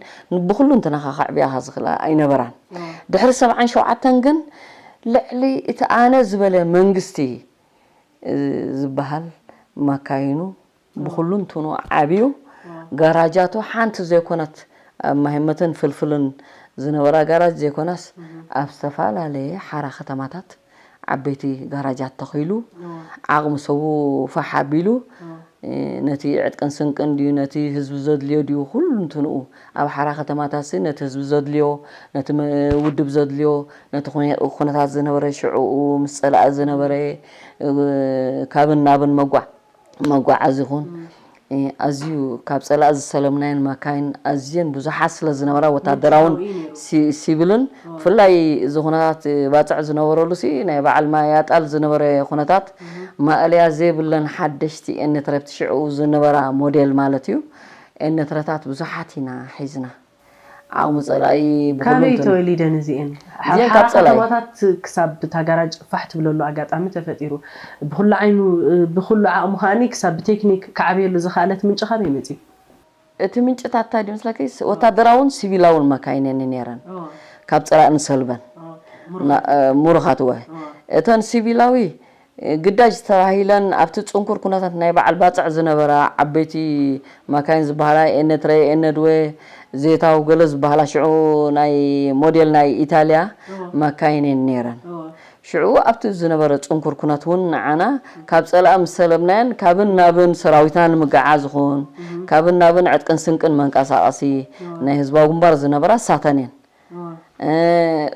ብኩሉ እንትናኻ ከዕብያኻ ዝኽእላ ኣይነበራን። ድሕሪ ሰብዓን ሸውዓተን ግን ልዕሊ እቲ ኣነ ዝበለ መንግስቲ ዝበሃል ማካይኑ ብኩሉ እንትኑ ዓብዩ ጋራጃቱ ሓንቲ ዘይኮነት ኣብ ማሂመትን ፍልፍልን ዝነበራ ጋራጅ ዘይኮነስ ኣብ ዝተፈላለየ ሓራ ከተማታት ዓበይቲ ጋራጃት ተኺሉ ዓቕሚ ሰቡ ፋሕ ኣቢሉ ነቲ ዕጥቅን ስንቅን ድዩ ነቲ ህዝቢ ዘድልዮ ድዩ ኩሉ እንትንኡ ኣብ ሓራ ከተማታትሲ ነቲ ህዝቢ ዘድልዮ ነቲ ውድብ ዘድልዮ ነቲ ኩነታት ዝነበረ ሽዕኡ ምስ ፀላኢ ዝነበረ ካብን ናብን መጓዕ መጓዓዚ ይኹን ኣዝዩ ካብ ፀላኢ ዝሰለምናየን ማካይን ኣዝየን ብዙሓት ስለ ዝነበራ ወታደራውን ሲቪልን ብፍላይ እዚ ኩነታት ባፅዕ ዝነበረሉ ሲ ናይ በዓል ማያጣል ዝነበረ ኩነታት ማእለያ ዘይብለን ሓደሽቲ ኤነትረብቲ ሽዕኡ ዝነበራ ሞዴል ማለት እዩ ኤነትረታት ብዙሓት ኢና ሒዝና ዓቕሚ ፀላኢ ካበይ ተወሊደን እዚኤን? ሓራ ከተማታት ክሳብ ብታጋራጭ ፋሕ ትብለሉ ኣጋጣሚ ተፈጢሩ። ብኩሉ ዓይኑ ብኩሉ ዓቕሙ ከዓኒ ክሳብ ብቴክኒክ ክዓብየሉ ዝኸኣለት ምንጪ ካበይ መፂኡ? እቲ ምንጭታት እንታይ ድዩ መስለኪ? ወታደራውን ሲቪላውን መካይነን ነይረን ካብ ፀላኢ ንሰልበን ምሩኻት ወ እተን ሲቪላዊ ግዳጅ ተባሂለን ኣብቲ ጽንኩር ኩነታት ናይ በዓል ባጽዕ ዝነበራ ዓበይቲ ማካይን ዝበሃላ ኤነትረ፣ ኤነድወ፣ ዜታው ገለ ዝበሃላ ሽዑ ናይ ሞዴል ናይ ኢታልያ ማካይን እየን ነይረን። ሽዑ ኣብቲ ዝነበረ ጽንኩር ኩነት እውን ንዓና ካብ ጸላኢ ምስ ሰለብናየን ካብን ናብን ሰራዊትና ንምግዓዝ ይኹን ካብን ናብን ዕጥቅን ስንቅን መንቀሳቐሲ ናይ ህዝባዊ ግንባር ዝነበራ እሳተን እየን።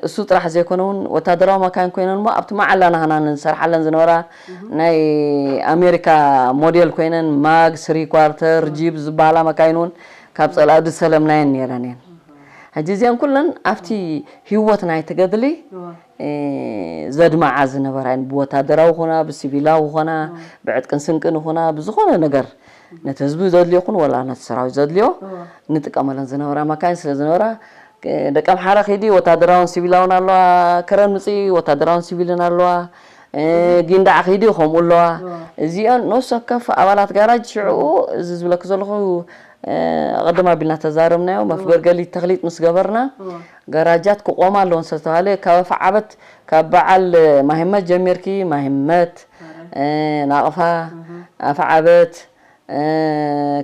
እሱ ጥራሕ ዘይኮነ እውን ወታደራዊ መካይን ኮይነን እሞ ኣብቲ መዓላ ናህና ንሰርሓለን ዝነበራ ናይ ኣሜሪካ ሞዴል ኮይነን ማግ ስሪ ኳርተር ጂፕ ዝበሃላ መካይን እውን ካብ ፀላኢ ዝሰለምናየን ነይረን እየን። ሕጂ እዚአን ኩለን ኣብቲ ህይወት ናይ ትገድሊ ዘድማዓ ዝነበራ እየን። ብወታደራዊ ኮና ብሲቪላዊ ኮና ብዕጥቅን ስንቅን ኮና ብዝኾነ ነገር ነቲ ህዝቢ ዘድልዮ ኩን ወላ ነቲ ሰራዊት ዘድልዮ ንጥቀመለን ዝነበራ መካይን ስለ ዝነበራ ደቂ ኣምሓራ ኺዲ ወታደራውን ሲቪላውን ኣለዋ፣ ከረን ምፅኢ ወታደራውን ሲቪልን ኣለዋ፣ ጊንዳዕ ኺዲ ከምኡ ኣለዋ። እዚኦን ነፍሲ ወከፍ ኣባላት ጋራጅ ሽዕኡ እዚ ዝብለኪ ዘለኹ ቅድም ኣቢልና ተዛረብናዮ መፍገርገሊ ተኽሊጥ ምስ ገበርና ጋራጃት ክቆማ ኣለዎን ስለዝተባሃለ ካብ ኣፍዓበት ካብ በዓል ማሂመት ጀሚርኪ ማሂመት ናቕፋ ኣፍዓበት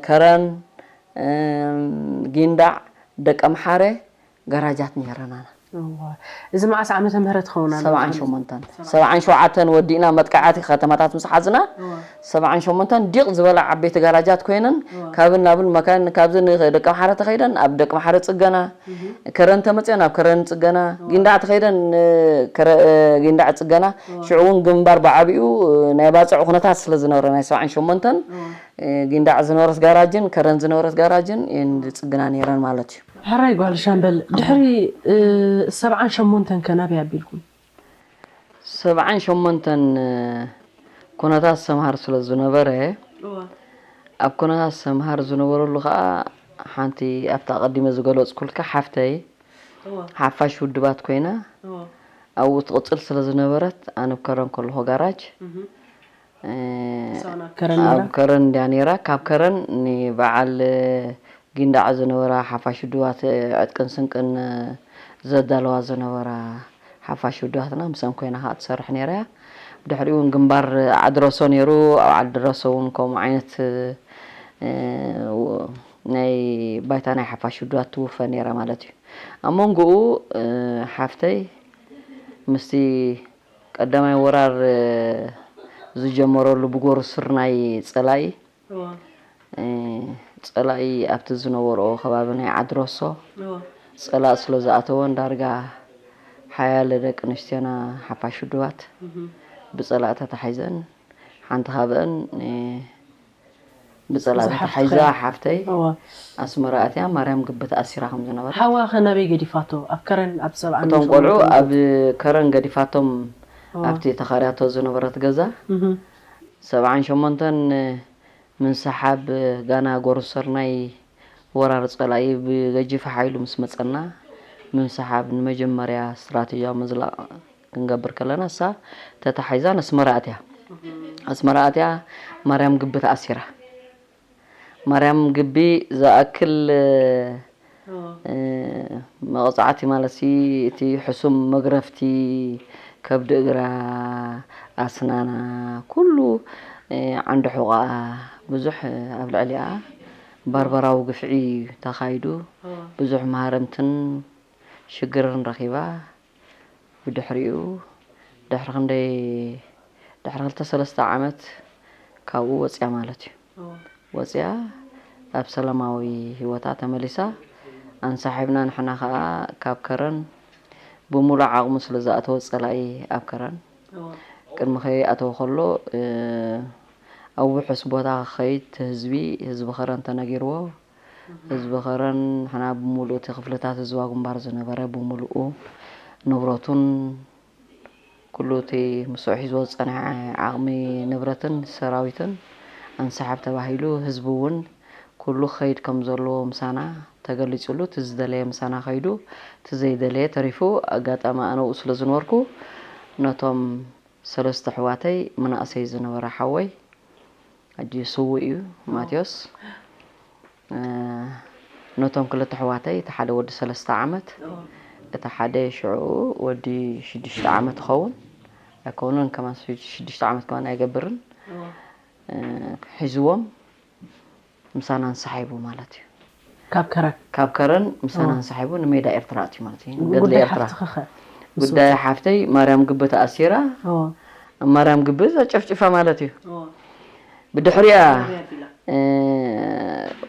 ከረን ጊንዳዕ ደቀምሓረ ጋራጃት ነይረናና። እዚ መዓስ ዓመተ ምህረት ኸውን ኣሎ? ሰብዓን ሸሞንተን ሰብዓን ሸውዓተን ወዲእና መጥቃዕቲ ከተማታት ምስ ሓዝና ሰብዓን ሸሞንተን ዲቕ ዝበላ ዓበይቲ ጋራጃት ኮይነን ካብን ናብን መካይን ካብዚ ደቀምሓረ ተኸይደን ኣብ ደቀምሓረ ፅገና ከረን ተመፅአን ኣብ ከረን ፅገና ጊንዳዕ ተኸይደን ጊንዳዕ ፅገና ሽዑ እውን ግንባር ብዓቢኡ ናይ ባፅዕ ኩነታት ስለ ዝነበረ ናይ ሰብዓን ሸሞንተን ጊንዳዕ ዝነበረት ጋራጅን ከረን ዝነበረት ጋራጅን እየን ዝፅግና ነይረን ማለት እዩ። ሕራይ ጓል ሻምበል ድሕሪ ሰብዓን ሸሞንተን ከ ናበይ ኣቢልኩም? ሰብዓን ሸሞንተን ኩነታት ሰምሃር ስለ ዝነበረ ኣብ ኩነታት ሰምሃር ዝነበረሉ ከዓ ሓንቲ ኣብታ ኣቐዲመ ዝገለፅኩልካ ሓፍተይ ሓፋሽ ውድባት ኮይና ኣብኡ ትቕፅል ስለ ዝነበረት ኣነ ብከረን ከለኹ ጋራጅ ኣብ ከረን እንድያ ነይራ ካብ ከረን ንበዓል ጊንዳዕ ዝነበራ ሓፋሽ ውድባት፣ እ፣ ዕጥቅን ስንቅን፣ እ፣ ዘዳለዋ ዝነበራ ሓፋሽ ውድባትና ምስአን ኮይና ኸኣ ትሰርሕ ነይራ እያ። ብድሕሪኡ እውን ግንባር ዓድረሶ ነይሩ። ኣብ ዓድረሶ እውን ከምኡ ዓይነት፣ እ፣ ው-፣ ናይ ባይታ ናይ ሓፋሽ ውድባት ትውፈ ነይራ ማለት እዩ። ኣብ መንጎኡ፣ እ፣ ሓፍተይ ምስቲ ቀዳማይ ወራር፣ እ፣ ዝጀመረሉ ብጎሩ ስርናይ ጸላኢ፣ እወ። እ፣ ጸላኢ ኣብቲ ዝነበርኦ ከባቢ ናይ ዓድረሶ እወ። ጸላኢ ስለ ዝኣተወን ዳርጋ ሓያለ ደቂ ኣንስትዮና ሓፋሽ ውድባት እህ። ብጸላኢ ተታሒዘን፣ ሓንቲ ካብአን፣ እ፣ ብጸላኢ ብዙሓት ተታሒዛ ትኸ-፣ ሓፍተይ እወ። ኣስመራ ኣትያ ማርያም ግቢ ተኣሲራ ከም ዝነበረት። ሓዋ ከ ናበይ ገዲፋቶ? ኣብ ከረን ኣብ ሰብዓን እቶም ቆልዑ ሰብዓን ኣብ ከረን ገዲፋቶም እወ። ኣብቲ ተኻርያቶ ዝነበረት ገዛ እህ። ሰብዓን ሸሞንተን ምንስሓብ ጋና ጎርሰር ናይ ወራር ጸላኢ ብገጂፍ ሓይሉ ምስ መጸና፣ ምንስሓብ ንመጀመርያ ስትራቴጂያዊ ምዝላቕ ክንገብር ከለና፣ እሳ ተታሒዛ ኣስመራ ኣትያ። ኣስመራ ኣትያ ማርያም ግቢ ተኣሲራ። ማርያም ግቢ ዝኣክል፣ እ፣ ኦ። እ፣ መቕጻዕቲ ማለትሲ፣ እቲ ሕሱም መግረፍቲ፣ ከብዲ እግራ፣ ኣስናና፣ ኩሉ፣ እ፣ ዓንዲ ሑቓ ብዙሕ ኣብ ልዕሊኣ ባርበራዊ ግፍዒ ተኻይዱ። ኦ። ብዙሕ ማህረምትን ሽግርን ረኺባ። ብድሕሪኡ ድሕሪ ክንደይ፣ ድሕሪ ክልተ ሰለስተ ዓመት ካብኡ ወጽያ ማለት እዩ። ኦ። ወጽያ ኣብ ሰላማዊ ህይወታ ተመሊሳ። ኣንሳሒብና ንሕና ኸኣ ካብ ከረን ብምሉእ ዓቕሙ ስለ ዝኣተወ ጸላኢ ኣብ ከረን ኦ። ቅድሚ ከይኣተወ ከሎ፣ እ፣ ኣብ ውሑስ ቦታ ክኸይድ እቲ ህዝቢ፣ ህዝቢ ከረን ተነጊርዎ። ህዝቢ ከረን ንሕና ብምሉእ እቲ ክፍልታት ህዝባዊ ግንባር ዝነበረ ብምሉኡ ንብረቱን ኩሉ እቲ ምስኡ ሒዝዎ ዝጸንሐ ዓቕሚ ንብረትን ሰራዊትን ኣንሳሕብ ተባሂሉ ህዝቢ እውን ኩሉ ክኸይድ ከም ዘለዎ ምሳና ተገሊጹሉ፣ እቲ ዝደለየ ምሳና ከይዱ፣ እቲ ዘይደለየ ተሪፉ። ኣጋጣሚ ኣነ ኣብኡ ስለ ዝነበርኩ ነቶም ሰለስተ ኣሕዋተይ መናእሰይ ዝነበረ ሓወይ ሕጂ ስዉእ እዩ፣ ማቴዎስ። እ፣ ነቶም ክልተ ኣሕዋተይ፣ እቲ ሓደ ወዲ ሰለስተ ዓመት፣ እዎ። እቲ ሓደ ሽዑ ወዲ ሽዱሽተ ዓመት ይኸውን። ኣይከውንን ከማን፣ ሽዱሽተ ዓመት ከማን ኣይገብርን። እዎ። እ፣ ሒዝዎም ምሳና እንሰሓይቡ ማለት እዩ። ካብ ከረን? ካብ ከረን ምሳና እዎ። እንሰሓይቡ ንሜዳ ኤርትራ ኣትዩ ማለት እዩ። ንገድሊ ጉዳይ ኤርትራ። ሓፍትኺ ኸ? ምስ ጉዳይ ወደ? ሓፍተይ ማርያም ግቢ ተኣሲራ። እዎ። ኣብ ማርያም ግቢ ተጨፍጭፋ ማለት እዩ። እዎ። ብድሕሪኣ፣ ተረቢያ ኣቢላ። እ፣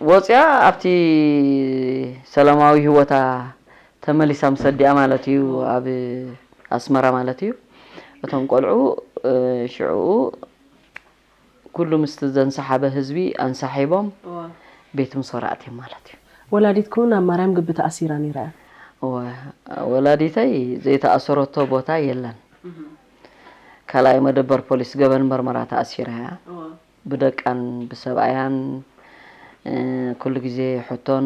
ወፂኣ ኣብቲ ሰላማዊ ህይወታ ተመሊሳ ምስ ኣዲኣ ማለት እዩ፣ እዎ። ኣብ ኣስመራ ማለት እዩ። እቶም ቆልዑ፣ እ፣ ሽዕኡ ኩሉ ምስቲ ዘንሰሓበ ህዝቢ ኣንሳሒቦም እዎ። ቤት ምሶራ ኣትዮም ማለት እዩ። ወላዲትኩም ናብ ማርያም ግቢ ተኣሲራ ነይራ እያ? እወ፣ ወላዲተይ ዘይተኣሰረቶ ቦታ የለን። እህ። ካልኣይ መደበር ፖሊስ ገበን መርመራ ተኣሲራ እያ። እዎ። ብደቃን ብሰብኣያን፣ እ፣ ኩሉ ግዜ ሕቶን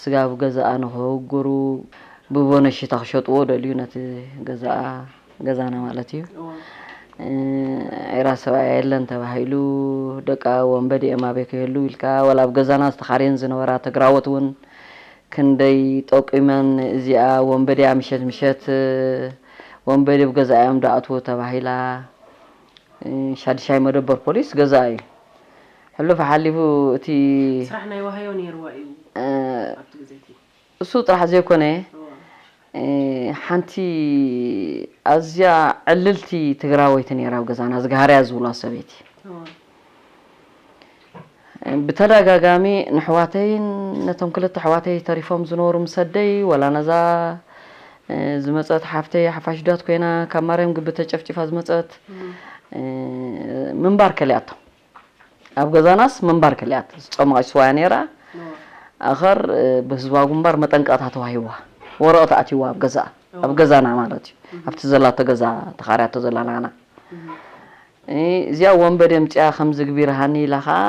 ስጋብ ገዛኣ ንኽህጉሩ ብቦነሽታ ክሸጥዎ ደልዩ ነቲ ገዛኣ፣ ገዛና ማለት እዩ። እዎ። እ፣ ዒራ ሰብኣያ የለን ተባሂሉ፣ ደቃ ወንበዴ እዮም ኣበይ ክህልው ኢልካ፣ ዋላ ኣብ ገዛና ዝተኻርየን ዝነበራ ተግራወት እውን ክንደይ ጠቂመን፣ እዚኣ ወንበዴያ ምሸት ምሸት፣ እ፣ ወንበዴ ኣብ ገዛ እዮም ዝኣትዉ ተባሂላ። እ፣ ሻድሻይ መደበር ፖሊስ ገዛ እዩ። ሕሉፍ ሓሊፉ እቲ ስራሕ ናይ ዋህዮ ነይርዋ እዩ እ፣ ኣብቲ ግዜ እቲ። እሱ ጥራሕ ዘይኮነ፣ እዎ። እ፣ ሓንቲ ኣዝያ ዕልልቲ ትግራወይቲ ነይራ ኣብ ገዛና፣ ዝጋሃርያ ዝብላ ሰበይቲ። እዎ። እ፣ ብተደጋጋሚ ንሕዋተይን ነቶም ክልተ ኣሕዋተይ ተሪፎም ዝነበሩ ምስ ኣደይ፣ ወላ ነዛ፣ እ፣ ዝመጸት ሓፍተይ ሓፋሽ ዳት ኮይና ካብ ማርያም ግቢ ተጨፍጭፋ ዝመጸት፣ እም። እ፣ ምንባር ከሊኣቶም። ኣብ ገዛናስ ምንባር ከሊኣት፣ ዝጸመቐ ስዋ እያ ነይራ። እዎ። ኣኸር፣ እ፣ ብህዝባዊ ግንባር መጠንቀቕታ ተዋሂብዋ። ወረቐት ኣትይዋ ኣብ ገዛኣ። እዎ። ኣብ ገዛና ማለት እዩ። እህ። ኣብቲ ዘላቶ ገዛ ተኻርያቶ ዘላ ናና። እህ። እ፣ እዚኣ ወንበዴ ኣምጺኣ ከም ዝግቢርሃኒ ኢላ ኸኣ፣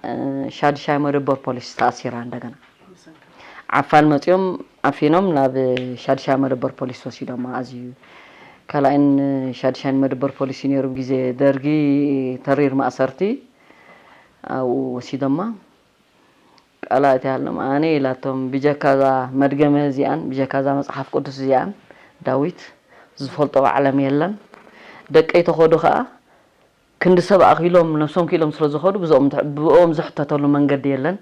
እ፣ ሻድሻይ መደበር ፖሊስ ተኣሲራ እንደገና። ብሰንኪ። ዓፋን መጺኦም ዓፊኖም ናብ ሻድሻይ መደበር ፖሊስ ወሲዶማ። ኣዝዩ ካልኣይን ሻድሻይን መደበር ፖሊስ እዩ ነይሩ። ብግዜ ደርጊ ተሪር ማእሰርቲ ኣብኡ ወሲዶማ። ቃላት ያለም ኣነ ኢላቶም ብጀካዛ መድገመ እዚኣን ብጀካዛ መጽሓፍ ቅዱስ እዚኣን ዳዊት ዝፈልጦ ዓለም የለን። ደቀይ ተኸዱ ከኣ ክንዲ ሰብ ኣኺሎም ነብሶም ክኢሎም ስለ ዝኸዱ ብዞም ብኦም ዝሕተተሉ መንገዲ የለን።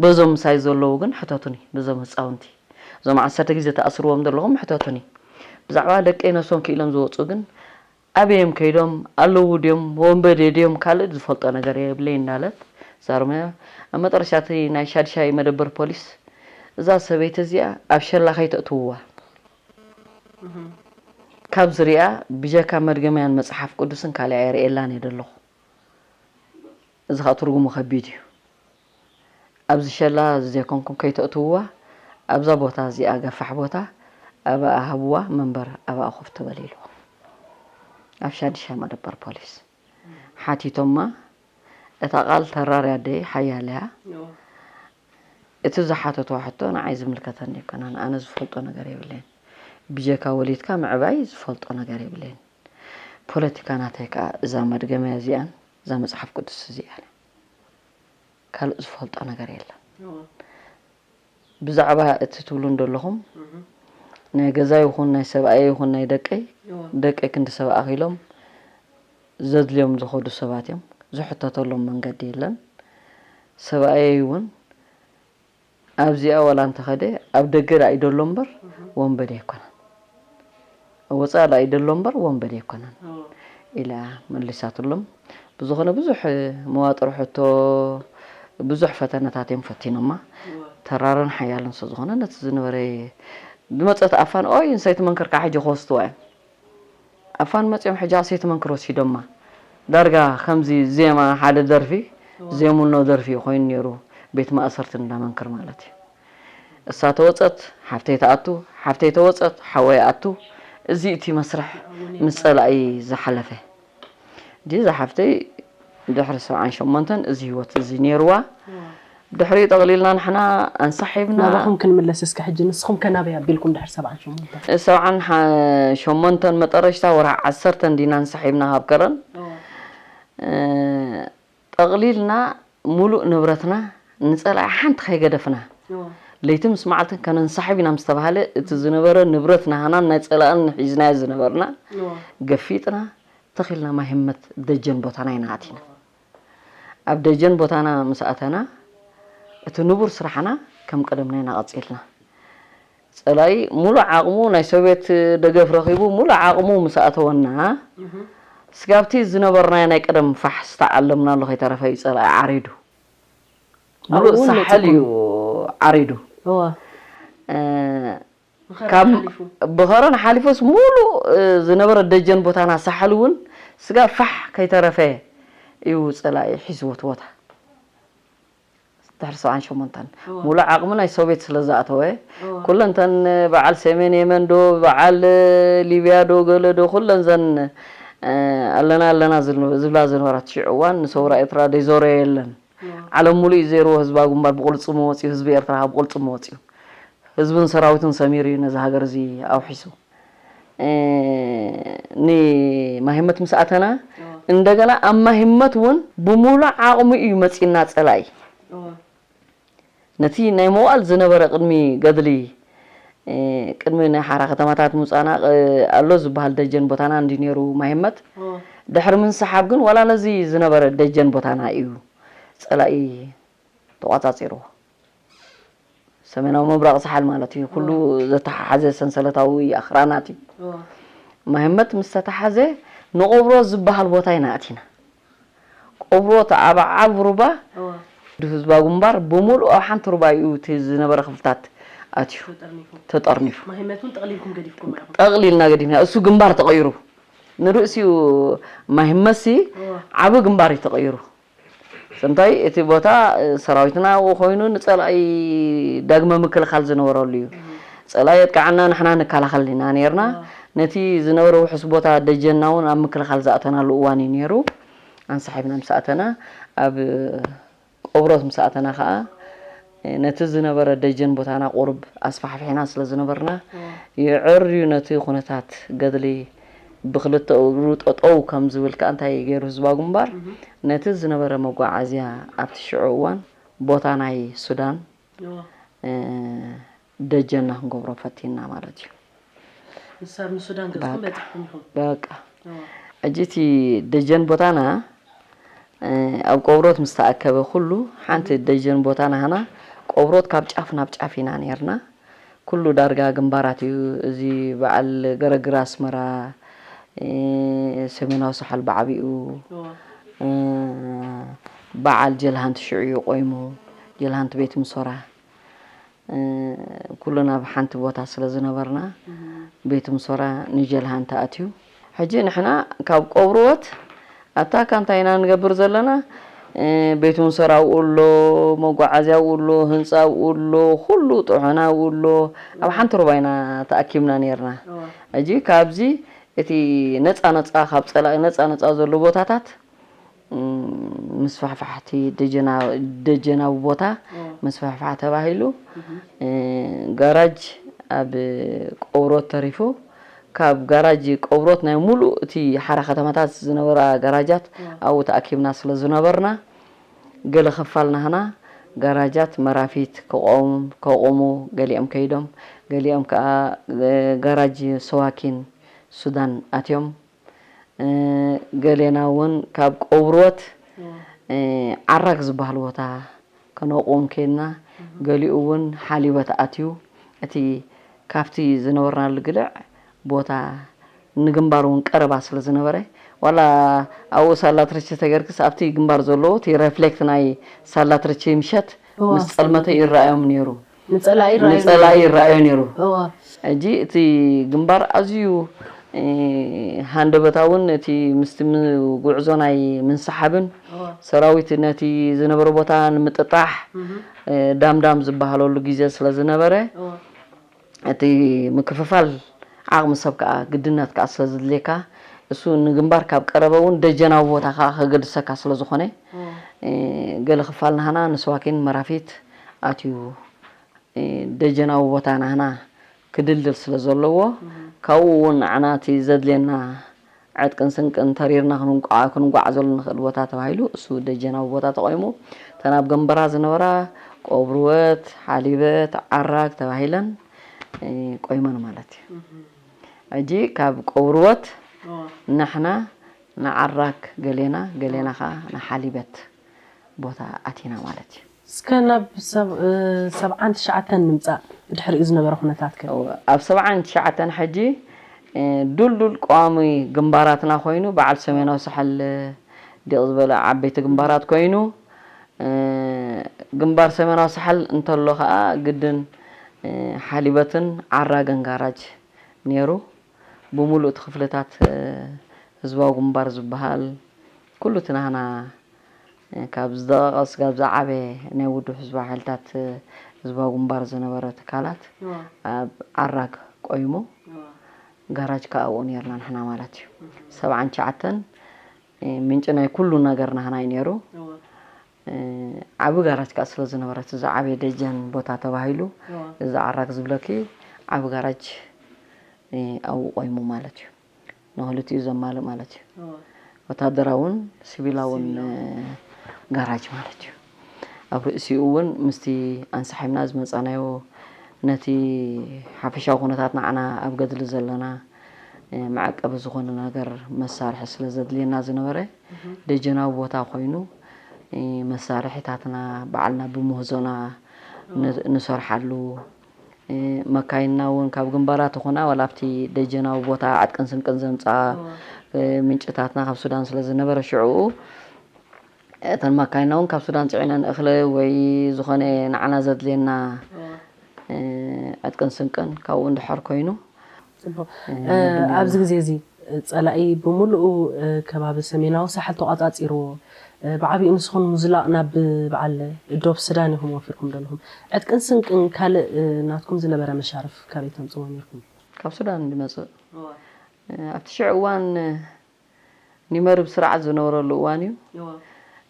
በዞም ምሳይ ዘለዉ ግን ሕተቱኒ። በዞም ህፃውንቲ እዞም ዓሰርተ ግዜ ተኣስርዎም ዘለኹም ሕተቱኒ። ብዛዕባ ደቀይ ነብሶም ክኢሎም ዝወፁ ግን ኣበዮም ከይዶም ኣለዉ ድዮም ወንበዴ ድዮም ካልእ ዝፈልጦ ነገር የብለይ እናለት ዛርመያ። ኣብ መጠረሻ እቲ ናይ ሻድሻይ መደበር ፖሊስ እዛ ሰበይቲ እዚኣ ኣብ ሸላ ከይተእትውዋ ካብ ዝሪኣ ብጀካ መድገምያን መፅሓፍ ቅዱስን ካልእ ኣይርእየላን እየ ዘለኹ። እዚ ከዓ ትርጉሙ ከቢድ እዩ። ኣብዚ ሸላ ዘይኮንኩም ከይተእትውዋ ኣብዛ ቦታ እዚኣ ገፋሕ ቦታ ኣብኣ ሃብዋ መንበር ኣብኣ ኮፍ ትበል ኢልዎ። ኣብ ሻድሻ መደበር ፖሊስ ሓቲቶማ። እታ ቃል ተራር ያደይ ሓያል እያ። እቲ ዝሓተትዋ ሕቶ ንዓይ ዝምልከተኒ ኣይኮነን። ኣነ ዝፈልጦ ነገር የብለይን። ብጀካ ወሊድካ ምዕባይ ዝፈልጦ ነገር የብለይን። ፖለቲካ ናተይ ከኣ እዛ መድገምያ እዚኣን እዛ መጽሓፍ ቅዱስ እዚኣን ካልእ ዝፈልጦ ነገር የለን። ብዛዕባ እቲ ትብሉ እንደለኹም ናይ ገዛ ይኹን ናይ ሰብኣየ ይኹን ናይ ደቀይ ደቀይ ክንዲ ሰብ ኣኺሎም ዘድልዮም ዝኸዱ ሰባት እዮም። ዝሕተተሎም መንገዲ የለን። ሰብኣየይ እውን ኣብዚኣ ዋላ እንተኸደ ኣብ ደገ ደኣ ይደሎ እምበር ወንበዴ ኣይኮነን። ኣብ ወፃኢ ደኣ ይደሎ እምበር ወንበዴ ኣይኮነን ኢላ መሊሳትሎም። ብዝኾነ ብዙሕ መዋጥር ሕቶ ብዙሕ ፈተነታት እዮም ፈቲኖማ። ተራርን ሓያልን ስለ ዝኾነ ነቲ ዝነበረ ዝመፀት ኣፋን ኦይ ንሰይቲ መንክርካ ሕጂ ክወስድዋ እዮም ኣፋን መጺኦም ሕጂ ኣሰይቲ መንክር ወሲዶማ። ዳርጋ ከምዚ ዜማ ሓደ ደርፊ ዜሙኖ ደርፊ ኮይኑ ነይሩ ቤት ማእሰርቲ እንዳ መንክር ማለት እዩ። እሳ ተወጸት ሓፍተይ ተኣቱ፣ ሓፍተይ ተወጸት ሓወይ ኣቱ። እዚ እቲ መስርሕ ምስ ጸላኢ ዝሓለፈ ዲዛ ሓፍተይ ድሕሪ ሰብዓን ሸሞንተን እዚ ህይወት እዚ ነይርዋ። ድሕሪኡ ጠቕሊልና ንሕና ኣንሳሒብና ናባኹም ክንምለስ እስከ ሕጂ ንስኹም ከ ናበይ ኣቢልኩም ድሕሪ ሰብዓን ሸሞንተ? ሰብዓን ሸሞንተን መጠረሽታ ወርሒ ዓሰርተ እንዲና ኣንሳሒብና ካብ ከረን ጠቕሊልና ሙሉእ ንብረትና ንጸላኢ ሓንቲ ከይገደፍና ለይቲ ምስ መዓልትን ከነንሳሕብ ኢና ምስ ተባሃለ እቲ ዝነበረ ንብረት ናህናን ናይ ጸላእን ሒዝናዮ ዝነበርና ገፊጥና ተኺልና ማይ ህመት ደጀን ቦታና ኢና ኣቲና። ኣብ ደጀን ቦታና ምስ ኣተና እቲ ንቡር ስራሕና ከም ቀደምና ኢና ቀጺልና። ጸላኢ ሙሉእ ዓቕሙ ናይ ሶቭየት ደገፍ ረኺቡ ሙሉእ ዓቕሙ ምስ ኣተወና ስጋብቲ ዝነበርናዮ ናይ ቀደም ፋሕ ዝተዓለምናሉ ከይተረፈ እዩ ጸላኢ ዓሪዱ። ሙሉእ ሳሕል እዩ ዓሪዱ። ካብ ብኸረን ሓሊፉስ ሙሉእ ዝነበረ ደጀን ቦታና ሳሕል እውን ስጋ ፋሕ ከይተረፈ እዩ ጸላኢ ሒዝዎ እቲ ቦታ። ድሕሪ ሰብዓን ሸሞንተን ሙሉእ ዓቕሚ ናይ ሶቬት ስለ ዝኣተወ ኩለንተን በዓል ሰሜን የመን ዶ በዓል ሊብያ ዶ ገለ ዶ ኩለን ዘን ኣለና ኣለና ዝብላ ዝነበራ ትሽዑ እዋን ንሰውራ ኤርትራ ደይዞረ የለን። ዓለም ሙሉእ እዩ ዘይርዎ ህዝባዊ ግንባር ብቕልጽሙ ወጺኡ ህዝቢ ኤርትራ ብቕልጽሙ ወጺኡ ህዝብን ሰራዊትን ሰሚሩ እዩ ነዚ ሃገር እዚ ኣውሒሱ። ንማሂመት ምስ ኣተና እንደገና ኣብ ማሂመት እውን ብሙሉእ ዓቕሙ እዩ መፂና ፀላኢ ነቲ ናይ መዋእል ዝነበረ ቅድሚ ገድሊ ቅድሚ ናይ ሓራ ከተማታት ምውፃና ኣሎ ዝበሃል ደጀን ቦታና እንዲ ነይሩ ማሂመት ድሕሪ ምንስሓብ ግን ዋላ ነዚ ዝነበረ ደጀን ቦታና እዩ ፀላኢ ተቋፃፂርዎ። ሰሜናዊ ምብራቕ ሳሓል ማለት እዩ። ኩሉ ዘተሓሓዘ ሰንሰለታዊ ኣኽራናት እዩ። ማህመት ምስ ተተሓዘ ንቆብሮ ዝበሃል ቦታ ኢና ኣቲና። ቆብሮ ተዓባዓብ ሩባ ህዝባ ግንባር ብምሉእ ኣብ ሓንቲ ሩባ እዩ እቲ ዝነበረ ክፍልታት ኣትዩ ተጠርኒፉ። ጠቕሊልና ገዲፍና። እሱ ግንባር ተቐይሩ ንርእሲኡ ማህመሲ ዓቢ ግንባር እዩ ተቐይሩ። ስንታይ እቲ ቦታ ሰራዊትና ኣብኡ ኮይኑ ንፀላኢ ዳግመ ምክልኻል ዝነበረሉ እዩ። ፀላኢ የጥቃዓና ንሕና ንከላኸል ኢና ነርና። ነቲ ዝነበረ ውሑስ ቦታ ደጀንና እውን ኣብ ምክልኻል ዝኣተናሉ እዋን እዩ ነይሩ። ኣንሳሒብና ምስ ኣተና ኣብ ቆብሮት ምስ ኣተና ከዓ ነቲ ዝነበረ ደጀን ቦታና ቁሩብ ኣስፋሕፊሕና ስለ ዝነበርና ይዕር እዩ ነቲ ኩነታት ገድሊ ብክልተ እግሩ ጠጠው ከም ዝብል ከዓ እንታይ ገይሩ ህዝባዊ ግንባር ነቲ ዝነበረ መጓዓዝያ ኣብቲ ሽዑ እዋን ቦታ ናይ ሱዳን እዋ። እ፣ ደጀና ክንገብሮ ፈቲና ማለት እዩ። ንሳብ ንሱዳን ገጽኩም በጺሕኩም ኢኹም። በቃ እዋ። ሕጂ እቲ ደጀን ቦታና እ፣ ኣብ ቆብሮት ምስ ተኣከበ ኩሉ ሓንቲ ደጀን ቦታና ሃና ቆብሮት ካብ ጫፍ ናብ ጫፍ ኢና ነርና። ኩሉ ዳርጋ ግንባራት እዩ። እዚ በዓል ገረግር ኣስመራ፣ እ፣ ሰሜናዊ ሳሕል ብዓቢኡ፣ እዋ። እ፣ በዓል ጀልሃንት ሽዑ እዩ ቆይሙ፣ ጀልሃንት ቤት ምሶራ። እ፣ ኩሉ ናብ ሓንቲ ቦታ ስለ ዝነበርና ቤት ምሶራ ንጀልሃንት ኣትዩ። ሕጂ ንሕና ካብ ቆብርወት ኣታ ካንታ ኢና ንገብር ዘለና። እ፣ ቤት ምሶራ ኣብኡ ኣሎ፣ መጓዓዝያ ኣብኡ ኣሎ፣ ህንፃ ኣብኡ ኣሎ፣ ኩሉ ጥዑና ኣብኡ ኣሎ። ኣብ ሓንቲ ሩባ ኢና ተኣኪብና ነርና። እዋ። ሕጂ ካብዚ እቲ ነፃ ነፃ ካብ ፀላኢ ነፃ ነፃ ዘሎ ቦታታት ም፣ ምስፋሕፋሕቲ ደጀና-፣ ደጀናዊ ቦታ ምስፋሕፋሕ ተባሂሉ እ፣ ጋራጅ ኣብ ቆብሮት ተሪፉ። ካብ ጋራጅ ቆብሮት ናይ ሙሉእ እቲ ሓራ ከተማታት ዝነበራ ጋራጃት ኣብኡ ተኣኪብና ስለ ዝነበርና ገለ ክፋል ናህና ጋራጃት መራፊት ከቆም-፣ ከቆሙ ገሊኦም ከይዶም፣ ገሊኦም ከዓ እ፣ ጋራጅ ሰዋኪን ሱዳን ኣትዮም። እ፣ ገሌና እውን ካብ ቆብርወት እ፣ ዓራግ ዝበሃል ቦታ ከነቑም ከይድና፣ ገሊኡ እውን ሓሊበት ኣትዩ። እቲ ካብቲ ዝነበርናሉ ግልዕ ቦታ ንግንባር እውን ቀረባ ስለ ዝነበረ፣ ዋላ ኣብኡ ሳላ ትርቺ ተገርክስ ኣብቲ ግንባር ዘለዎ እቲ ሬፍሌክት ናይ ሳላ ትርቺ ምሸት እዋ። ምስ ጸልመተ ይረኣዮም ነይሩ። ንጸላኢ ይረኣዩ ንጸላኢ ይረኣዮ ነይሩ። እዋ። ሕጂ እቲ ግንባር ኣዝዩ እ፣ ሃንደበታውን እቲ ምስቲ ም-፣ ጉዕዞ ናይ ምንስሓብን እዋ። ሰራዊት ነቲ ዝነበረ ቦታ ንምጥጣሕ እህ። እ፣ ዳምዳም ዝበሃለሉ ግዜ ስለ ዝነበረ እዋ። እቲ ምክፍፋል ዓቕሚ ሰብ ከዓ ግድነት ከዓ ስለ ዝድልየካ እሱ ንግንባር ካብ ቀረበ እውን ደጀናዊ ቦታ ከዓ ከገድሰካ ስለ ዝኾነ እዋ። እ፣ ገለ ክፋል ናህና ንስዋኪን መራፊት ኣትዩ እ፣ ደጀናዊ ቦታ ናህና ክድልድል ስለ ዘለዎ ካብኡ እውን ንዓና እቲ ዘድልየና ዕጥቅን ስንቅን ተሪርና ክንንቋ-፣ ክንጓዓዘሉ ንኽእል ቦታ ተባሂሉ እሱ ደጀናዊ ቦታ ተቆይሙ። እተን ኣብ ገንበራ ዝነበራ ቆብርወት፣ ሓሊበት፣ ዓራግ ተባሂለን እ፣ ቆይመን ማለት እዩ። ሕጂ ካብ ቆብርወት እዋ። ንሕና ንዓራግ ገሌና፣ ገሌና ከዓ ንሓሊበት ቦታ ኣቲና ማለት እዩ። እስከ ናብ ሰብ-፣ እ፣ ሰብዓን ትሽዓተን ንምጻእ ብድሕሪኡ ዝነበረ ኩነታት ከ? ኣብ ሰብዓን ትሽዓተን ሕጂ እ፣ ዱልዱል ቀዋሚ ግንባራትና ኮይኑ በዓል ሰሜናዊ ሳሕል ዲቕ ዝበለ ዓበይቲ ግንባራት ኮይኑ እ፣ ግንባር ሰሜናዊ ሳሕል እንተሎ ከዓ ግድን እ፣ ሓሊበትን ዓራገን ጋራጅ ነይሩ። ብምሉእ እቲ ክፍልታት እ፣ ህዝባዊ ግንባር ዝበሃል ኩሉ እቲ ናህና እ፣ ካብ ዝደቐቐ ስጋብ ዝዓበየ ናይ ውድብ ህዝባዊ ሓይልታት እ፣ ህዝባዊ ግንባር ዝነበረ ትካላት እዋ። ኣብ ዓራግ ቆይሙ እዋ። ጋራጅ ከዓ ኣብኡ ነርና ንሕና ማለት እዩ። ሰብዓን ትሽዓተን እ፣ ምንጪ ናይ ኩሉ ነገር ናህና እዩ ነይሩ። እዋ። እ፣ ዓቢ ጋራጅ ከዓ ስለ ዝነበረ እቲ ዝዓበየ ደጀን ቦታ ተባሂሉ እዋ። እዚ ዓራግ ዝብለኪ ዓቢ ጋራጅ እ፣ ኣብኡ ቆይሙ ማለት እዩ። ንክልቲኡ ዘማልእ ማለት እዩ። እዋ። ወታደራውን ሲቪላውን እ፣ ጋራጅ ማለት እዩ። ኣብ ርእሲኡ እውን ምስቲ ኣንሳሒብና ዝመጻናዮ ነቲ ሓፈሻዊ ኩነታት ንዓና ኣብ ገድሊ ዘለና እ፣ መዐቀቢ ዝኾነ ነገር መሳርሒ ስለ ዘድልየና ዝነበረ ደጀናዊ ቦታ ኮይኑ እ፣ መሳርሒታትና ባዕልና ብምህዞና ን-፣ ንሰርሓሉ እ፣ መካይንና እውን ካብ ግንባራት ይኹና ዋላ ኣብቲ ደጀናዊ ቦታ ዕጥቅን ስንቅን ዘምፅኣ እ፣ ምንጭታትና ካብ ሱዳን ስለ ዝነበረ ሽዕኡ እተን መካይንና እውን ካብ ሱዳን ፅዒነን እኽሊ ወይ ዝኾነ ንዓና ዘድልየና እ፣ ዕጥቅን ስንቅን ካብኡ እንድሕር ኮይኑ ጽቡቕ። እ፣ እ፣ ኣብዚ ግዜ እዚ ጸላኢ ብምሉኡ እ፣ ከባቢ ሰሜናዊ ሳሕል ተቋጻጺርዎ እ፣ ብዓቢኡ ንስኹም ምዝላቕ ናብ በዓል ዶብ ሱዳን ኢኹም ወፊርኩም ዘለኹም። ዕጥቅን ስንቅን ካልእ እ፣ ናትኩም ዝነበረ መሻርፍ ካበይ ተምጽዎ ነርኩም? ካብ ሱዳን ዝመፅእ እ፣ ኣብቲ ሽዕ እዋን እ፣ ኒመር ብስርዓት ዝነበረሉ እዋን እዩ።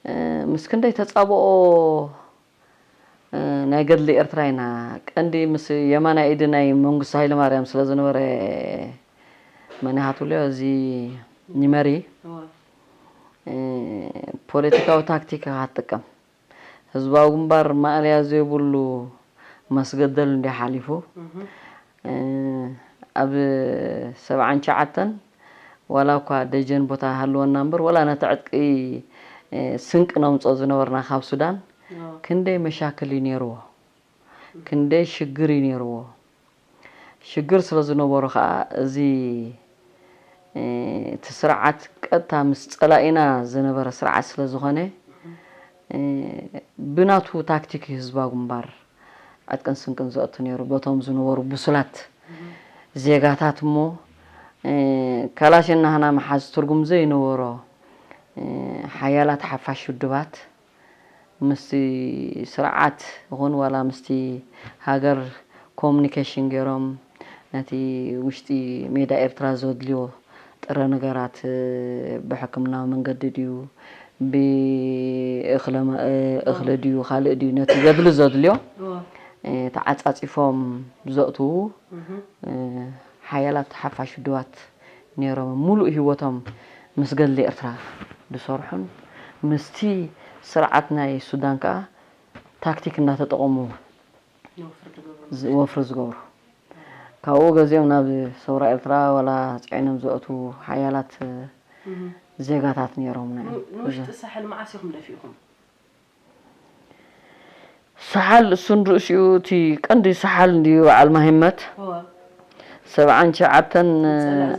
እ፣ ምስ ክንደይ ተፃብኦ እ፣ ናይ ገድሊ ኤርትራ ኢና። ቀንዲ ምስ የማናይ ኢዲ ናይ መንግስቱ ሃይለማርያም ስለ ዝነበረ መን ኢኻ ትብልዮ እዚ ኒመሪ እ፣ ፖለቲካዊ ታክቲክ ኢኻ ትጥቀም። ህዝባዊ ግንባር ማእለያ ዘይብሉ መስገደል እንዲ ሓሊፉ ኣብ ሰብዓን ትሽዓተን ዋላ እኳ ደጀን ቦታ ሃልወና እምበር ዋላ ነቲ ዕጥቂ ስንቂ ነምፅኦ ዝነበርና ካብ ሱዳን ክንደይ መሻክል እዩ ነይርዎ፣ ክንደይ ሽግር እዩ ነይርዎ። ሽግር ስለ ዝነበሮ ከዓ እዚ እቲ ስርዓት ቀጥታ ምስ ፀላኢና ዝነበረ ስርዓት ስለ ዝኾነ ብናቱ ታክቲክ እዩ ህዝባዊ ግንባር ዕጥቅን ስንቅን ዘእቱ ነይሩ። በቶም ዝነበሩ ብሱላት ዜጋታት እሞ ካላሽን ናህና ምሓዝ ትርጉም ዘይነበሮ ሓያላት ሓፋሽ ውድባት ምስቲ ስርዓት ይኹን ዋላ ምስቲ ሃገር ኮሙኒኬሽን ገይሮም ነቲ ውሽጢ ሜዳ ኤርትራ ዘድልዮ ጥረ ነገራት ብሕክምናዊ መንገዲ ድዩ ብእኽሊ ድዩ ካልእ ድዩ ነቲ ዘድሊ ዘድልዮ ተዓፃፂፎም ዘእትዉ ሓያላት ሓፋሽ ውድባት ነይሮም። ሙሉእ ህይወቶም ምስ ገድሊ ኤርትራ ዝሰርሑን ምስቲ ስርዓት ናይ ሱዳን ከዓ ታክቲክ እንዳተጠቐሙ ወፍሪ ዝገብሩ። ካብኡ ገዚኦም ናብ ሰውራ ኤርትራ ዋላ ፅዒኖም ዘእትዉ ሓያላት ዜጋታት ነይሮም። ንውሽጢ ሳሕል መዓስ ኢኹም ደፊእኹም? ሳሓል እሱ ንርእሲኡ እቲ ቀንዲ ሳሓል እንድዩ በዓል ማሂመት ሰብዓን ትሽዓተን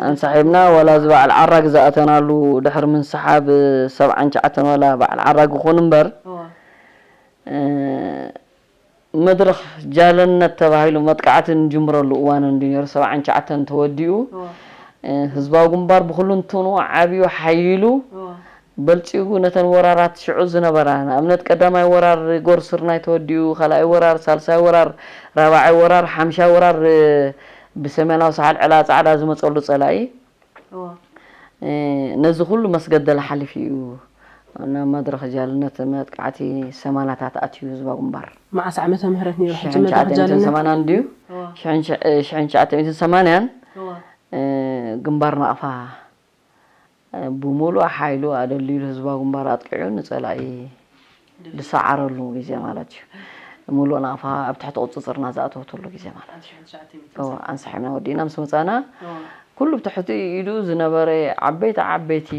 ኣንሳሒብና ዋላ እዚ በዓል ዓራግ ዝኣተናሉ ድሕሪ ምንስሓብ ሰብዓን ትሽዓተን ዋላ በዓል ዓራግ ይኹን እምበር መድረኽ ጃለነት ተባሂሉ መጥቃዕቲ ንጅምረሉ እዋን እንዲ ነይሩ ሰብዓን ትሽዓተን ተወዲኡ ህዝባዊ ግንባር ብኩሉ እንትኑ ዓብዩ ሓይሉ በልጺጉ ነተን ወራራት ሽዑ ዝነበራ ንኣብነት ቀዳማይ ወራር ጎር ስርናይ ተወዲኡ ካልኣይ ወራር ሳልሳይ ወራር ራብዓይ ወራር ሓምሻይ ወራር ብሰሜናዊ ሳሕል ዕላ ጻዕዳ ዝመጸሉ ጸላኢ ነዚ ኩሉ መስገደል ሓሊፉ እዩ ናብ መድረኽ ጃልነት መጥቃዕቲ ሰማናታት ኣትዩ ህዝባዊ ግንባር። መዓስ ዓመተ ምህረት ነይሩ ሕጂ መድረኽ ጃልነት? ሰማንያን ድዩ? ሽሕን ትሽዓተ ሚእትን ሰማንያን ግንባር ናቕፋ ብሙሉእ ሓይሉ ኣደልድሉ ህዝባዊ ግንባር ኣጥቂዑ ንጸላኢ ዝሰዓረሉ ግዜ ማለት እዩ። ሙሉእ ናቕፋ ኣብ ትሕቲ ቁፅፅርና ዝኣተወትሉ ግዜ ማለት እዩ። ኣንሳሒብና ወዲእና ምስ መፃና ኩሉ ብትሕቲ ኢዱ ዝነበረ ዓበይቲ ዓበይቲ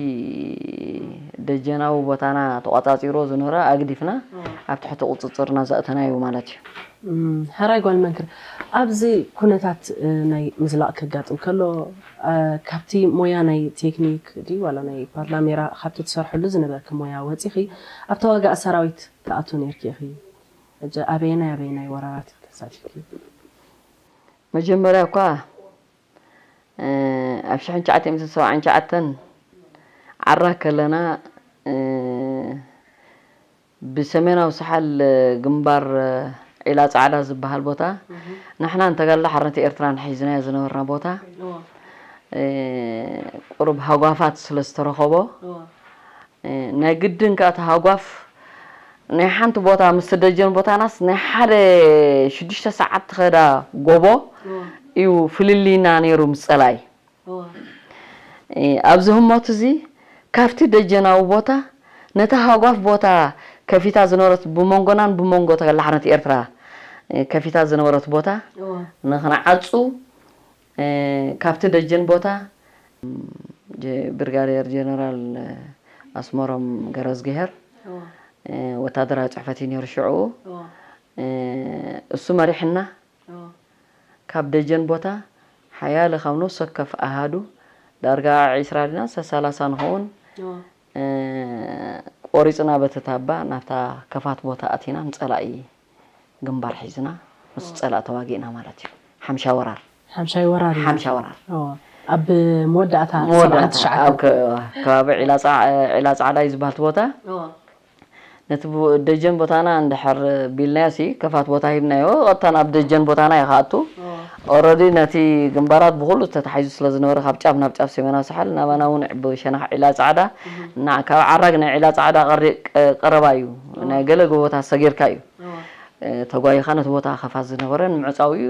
ደጀናዊ ቦታና ተቋፃፂሮ ዝነበረ ኣግዲፍና ኣብ ትሕቲ ቁፅፅርና ዘእተናዩ ማለት እዩ። ሕራይ ጓል መንክር፣ ኣብዚ ኩነታት ናይ ምዝላቕ ከጋጥም ከሎ ካብቲ ሞያ ናይ ቴክኒክ ድዩ ዋላ ናይ ፓርላሜራ ካብቲ ትሰርሕሉ ዝነበርኪ ሞያ ወፂኺ ኣብ ተዋጋእ ሰራዊት ትኣቱ ነይርኪ ኢኺ። ሕጂ ኣበየናይ ኣበየናይ ወራራት ኢኺ ተሳቲፍኪ? መጀመርያ እኳ ኣብ ሽሕን ትሽዓተ ሚእትን ሰብዓን ትሽዓተን ዓራ ከለና ብሰሜናዊ ሰሓል ግንባር ዒላ ፃዕዳ ዝበሃል ቦታ ንሕና ንተጋድሎ ሓርነት ኤርትራ ንሒዝናዮ ዝነበርና ቦታ ቁሩብ ሃጓፋት ስለ ዝተረኸቦ ናይ ግድን ከዓ እቲ ሃጓፍ ናይ ሓንቲ ቦታ ምስቲ ደጀን ቦታናስ ናይ ሓደ ሽዱሽተ ሰዓት ትኸዳ ጎቦ እዩ ፍልልይና ነይሩ ምስ ፀላኢ። ኣብዚ ህሞት እዚ ካብቲ ደጀናዊ ቦታ ነታ ሃጓፍ ቦታ ከፊታ ዝነበረት ብመንጎናን ብመንጎ ተጋድሎ ሓርነት ኤርትራ ከፊታ ዝነበረት ቦታ ንክንዓፁ ካብቲ ደጀን ቦታ ብርጋዴር ጀነራል ኣስመሮም ገረዝግሄር ወታደራዊ ፅሕፈት እዩ ነይሩ ሽዑ እሱ መሪሕና ካብ ደጀን ቦታ ሓያለ ካብ ነፍሲ ወከፍ ኣሃዱ ዳርጋ ዒስራ ድና ሰላሳ ንኸውን ቆሪፅና በቲ ታባ ናብታ ከፋት ቦታ ኣቲና ንፀላኢ ግንባር ሒዝና ምስ ፀላኢ ተዋጊእና ማለት እዩ። ሓምሻ ወራር ሓምሻይ ወራር እዩ። ሓምሻ ወራር ኣብ መወዳእታ መወዳእታ ሰብዓን ትሽዓተን ኣብ ከ- ከባቢ ዒላ ፃ- ዒላ ፃዕዳ እዩ ዝበሃል እቲ ቦታ ነቲ ቡ- ደጀን ቦታና እንድሕር ቢልናዮ ሲ ከፋት ቦታ ሂብናዮ ቀጥታ ናብ ደጀን ቦታና እዩ ክኣቱ ኦረዲ ነቲ ግንባራት ብኩሉ ተታሒዙ ስለ ዝነበረ ካብ ጫፍ ናብ ጫፍ ሰሜናዊ ሳሕል ናባና እውን ብሸነኽ ዒላ ፃዕዳ እና ካብ ዓራግ ናይ ዒላ ፃዕዳ ቀሪ- ቀ- ቀረባ እዩ ናይ ገለ ጎቦታት ሰጊርካ እዩ ተጓይኻ ነቲ ቦታ ከፋት ዝነበረ ንምዕፃው እዩ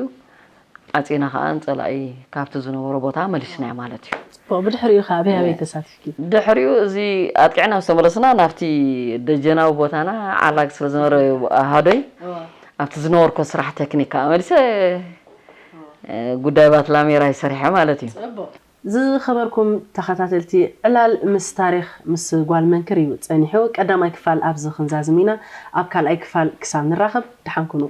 ዓፂና ከዓ ንፀላኢ ካብቲ ዝነበሮ ቦታ መሊስናዮ ማለት እዩ። ፅቡቕ ብድሕሪኡ ከዓ ኣበይ ኣበይ ተሳቲፍኪ? ድሕሪኡ እዚ ኣጥቂዕና ምስ ተመለስና ናብቲ ደጀናዊ ቦታና ዓራግ ስለ ዝነበረ ኣሃዶይ እወ ኣብቲ ዝነበርኮ ስራሕ ቴክኒክ ከዓ መሊሰ ጉዳይ ባትላሜራ ይሰሪሐ ማለት እዩ። ዝኸበርኩም ተኸታተልቲ፣ ዕላል ምስ ታሪኽ ምስ ጓል መንክር እዩ ጸኒሑ። ቀዳማይ ክፋል ኣብዚ ክንዛዝም ኢና። ኣብ ካልኣይ ክፋል ክሳብ ንራኸብ ደሓን ኩኑ።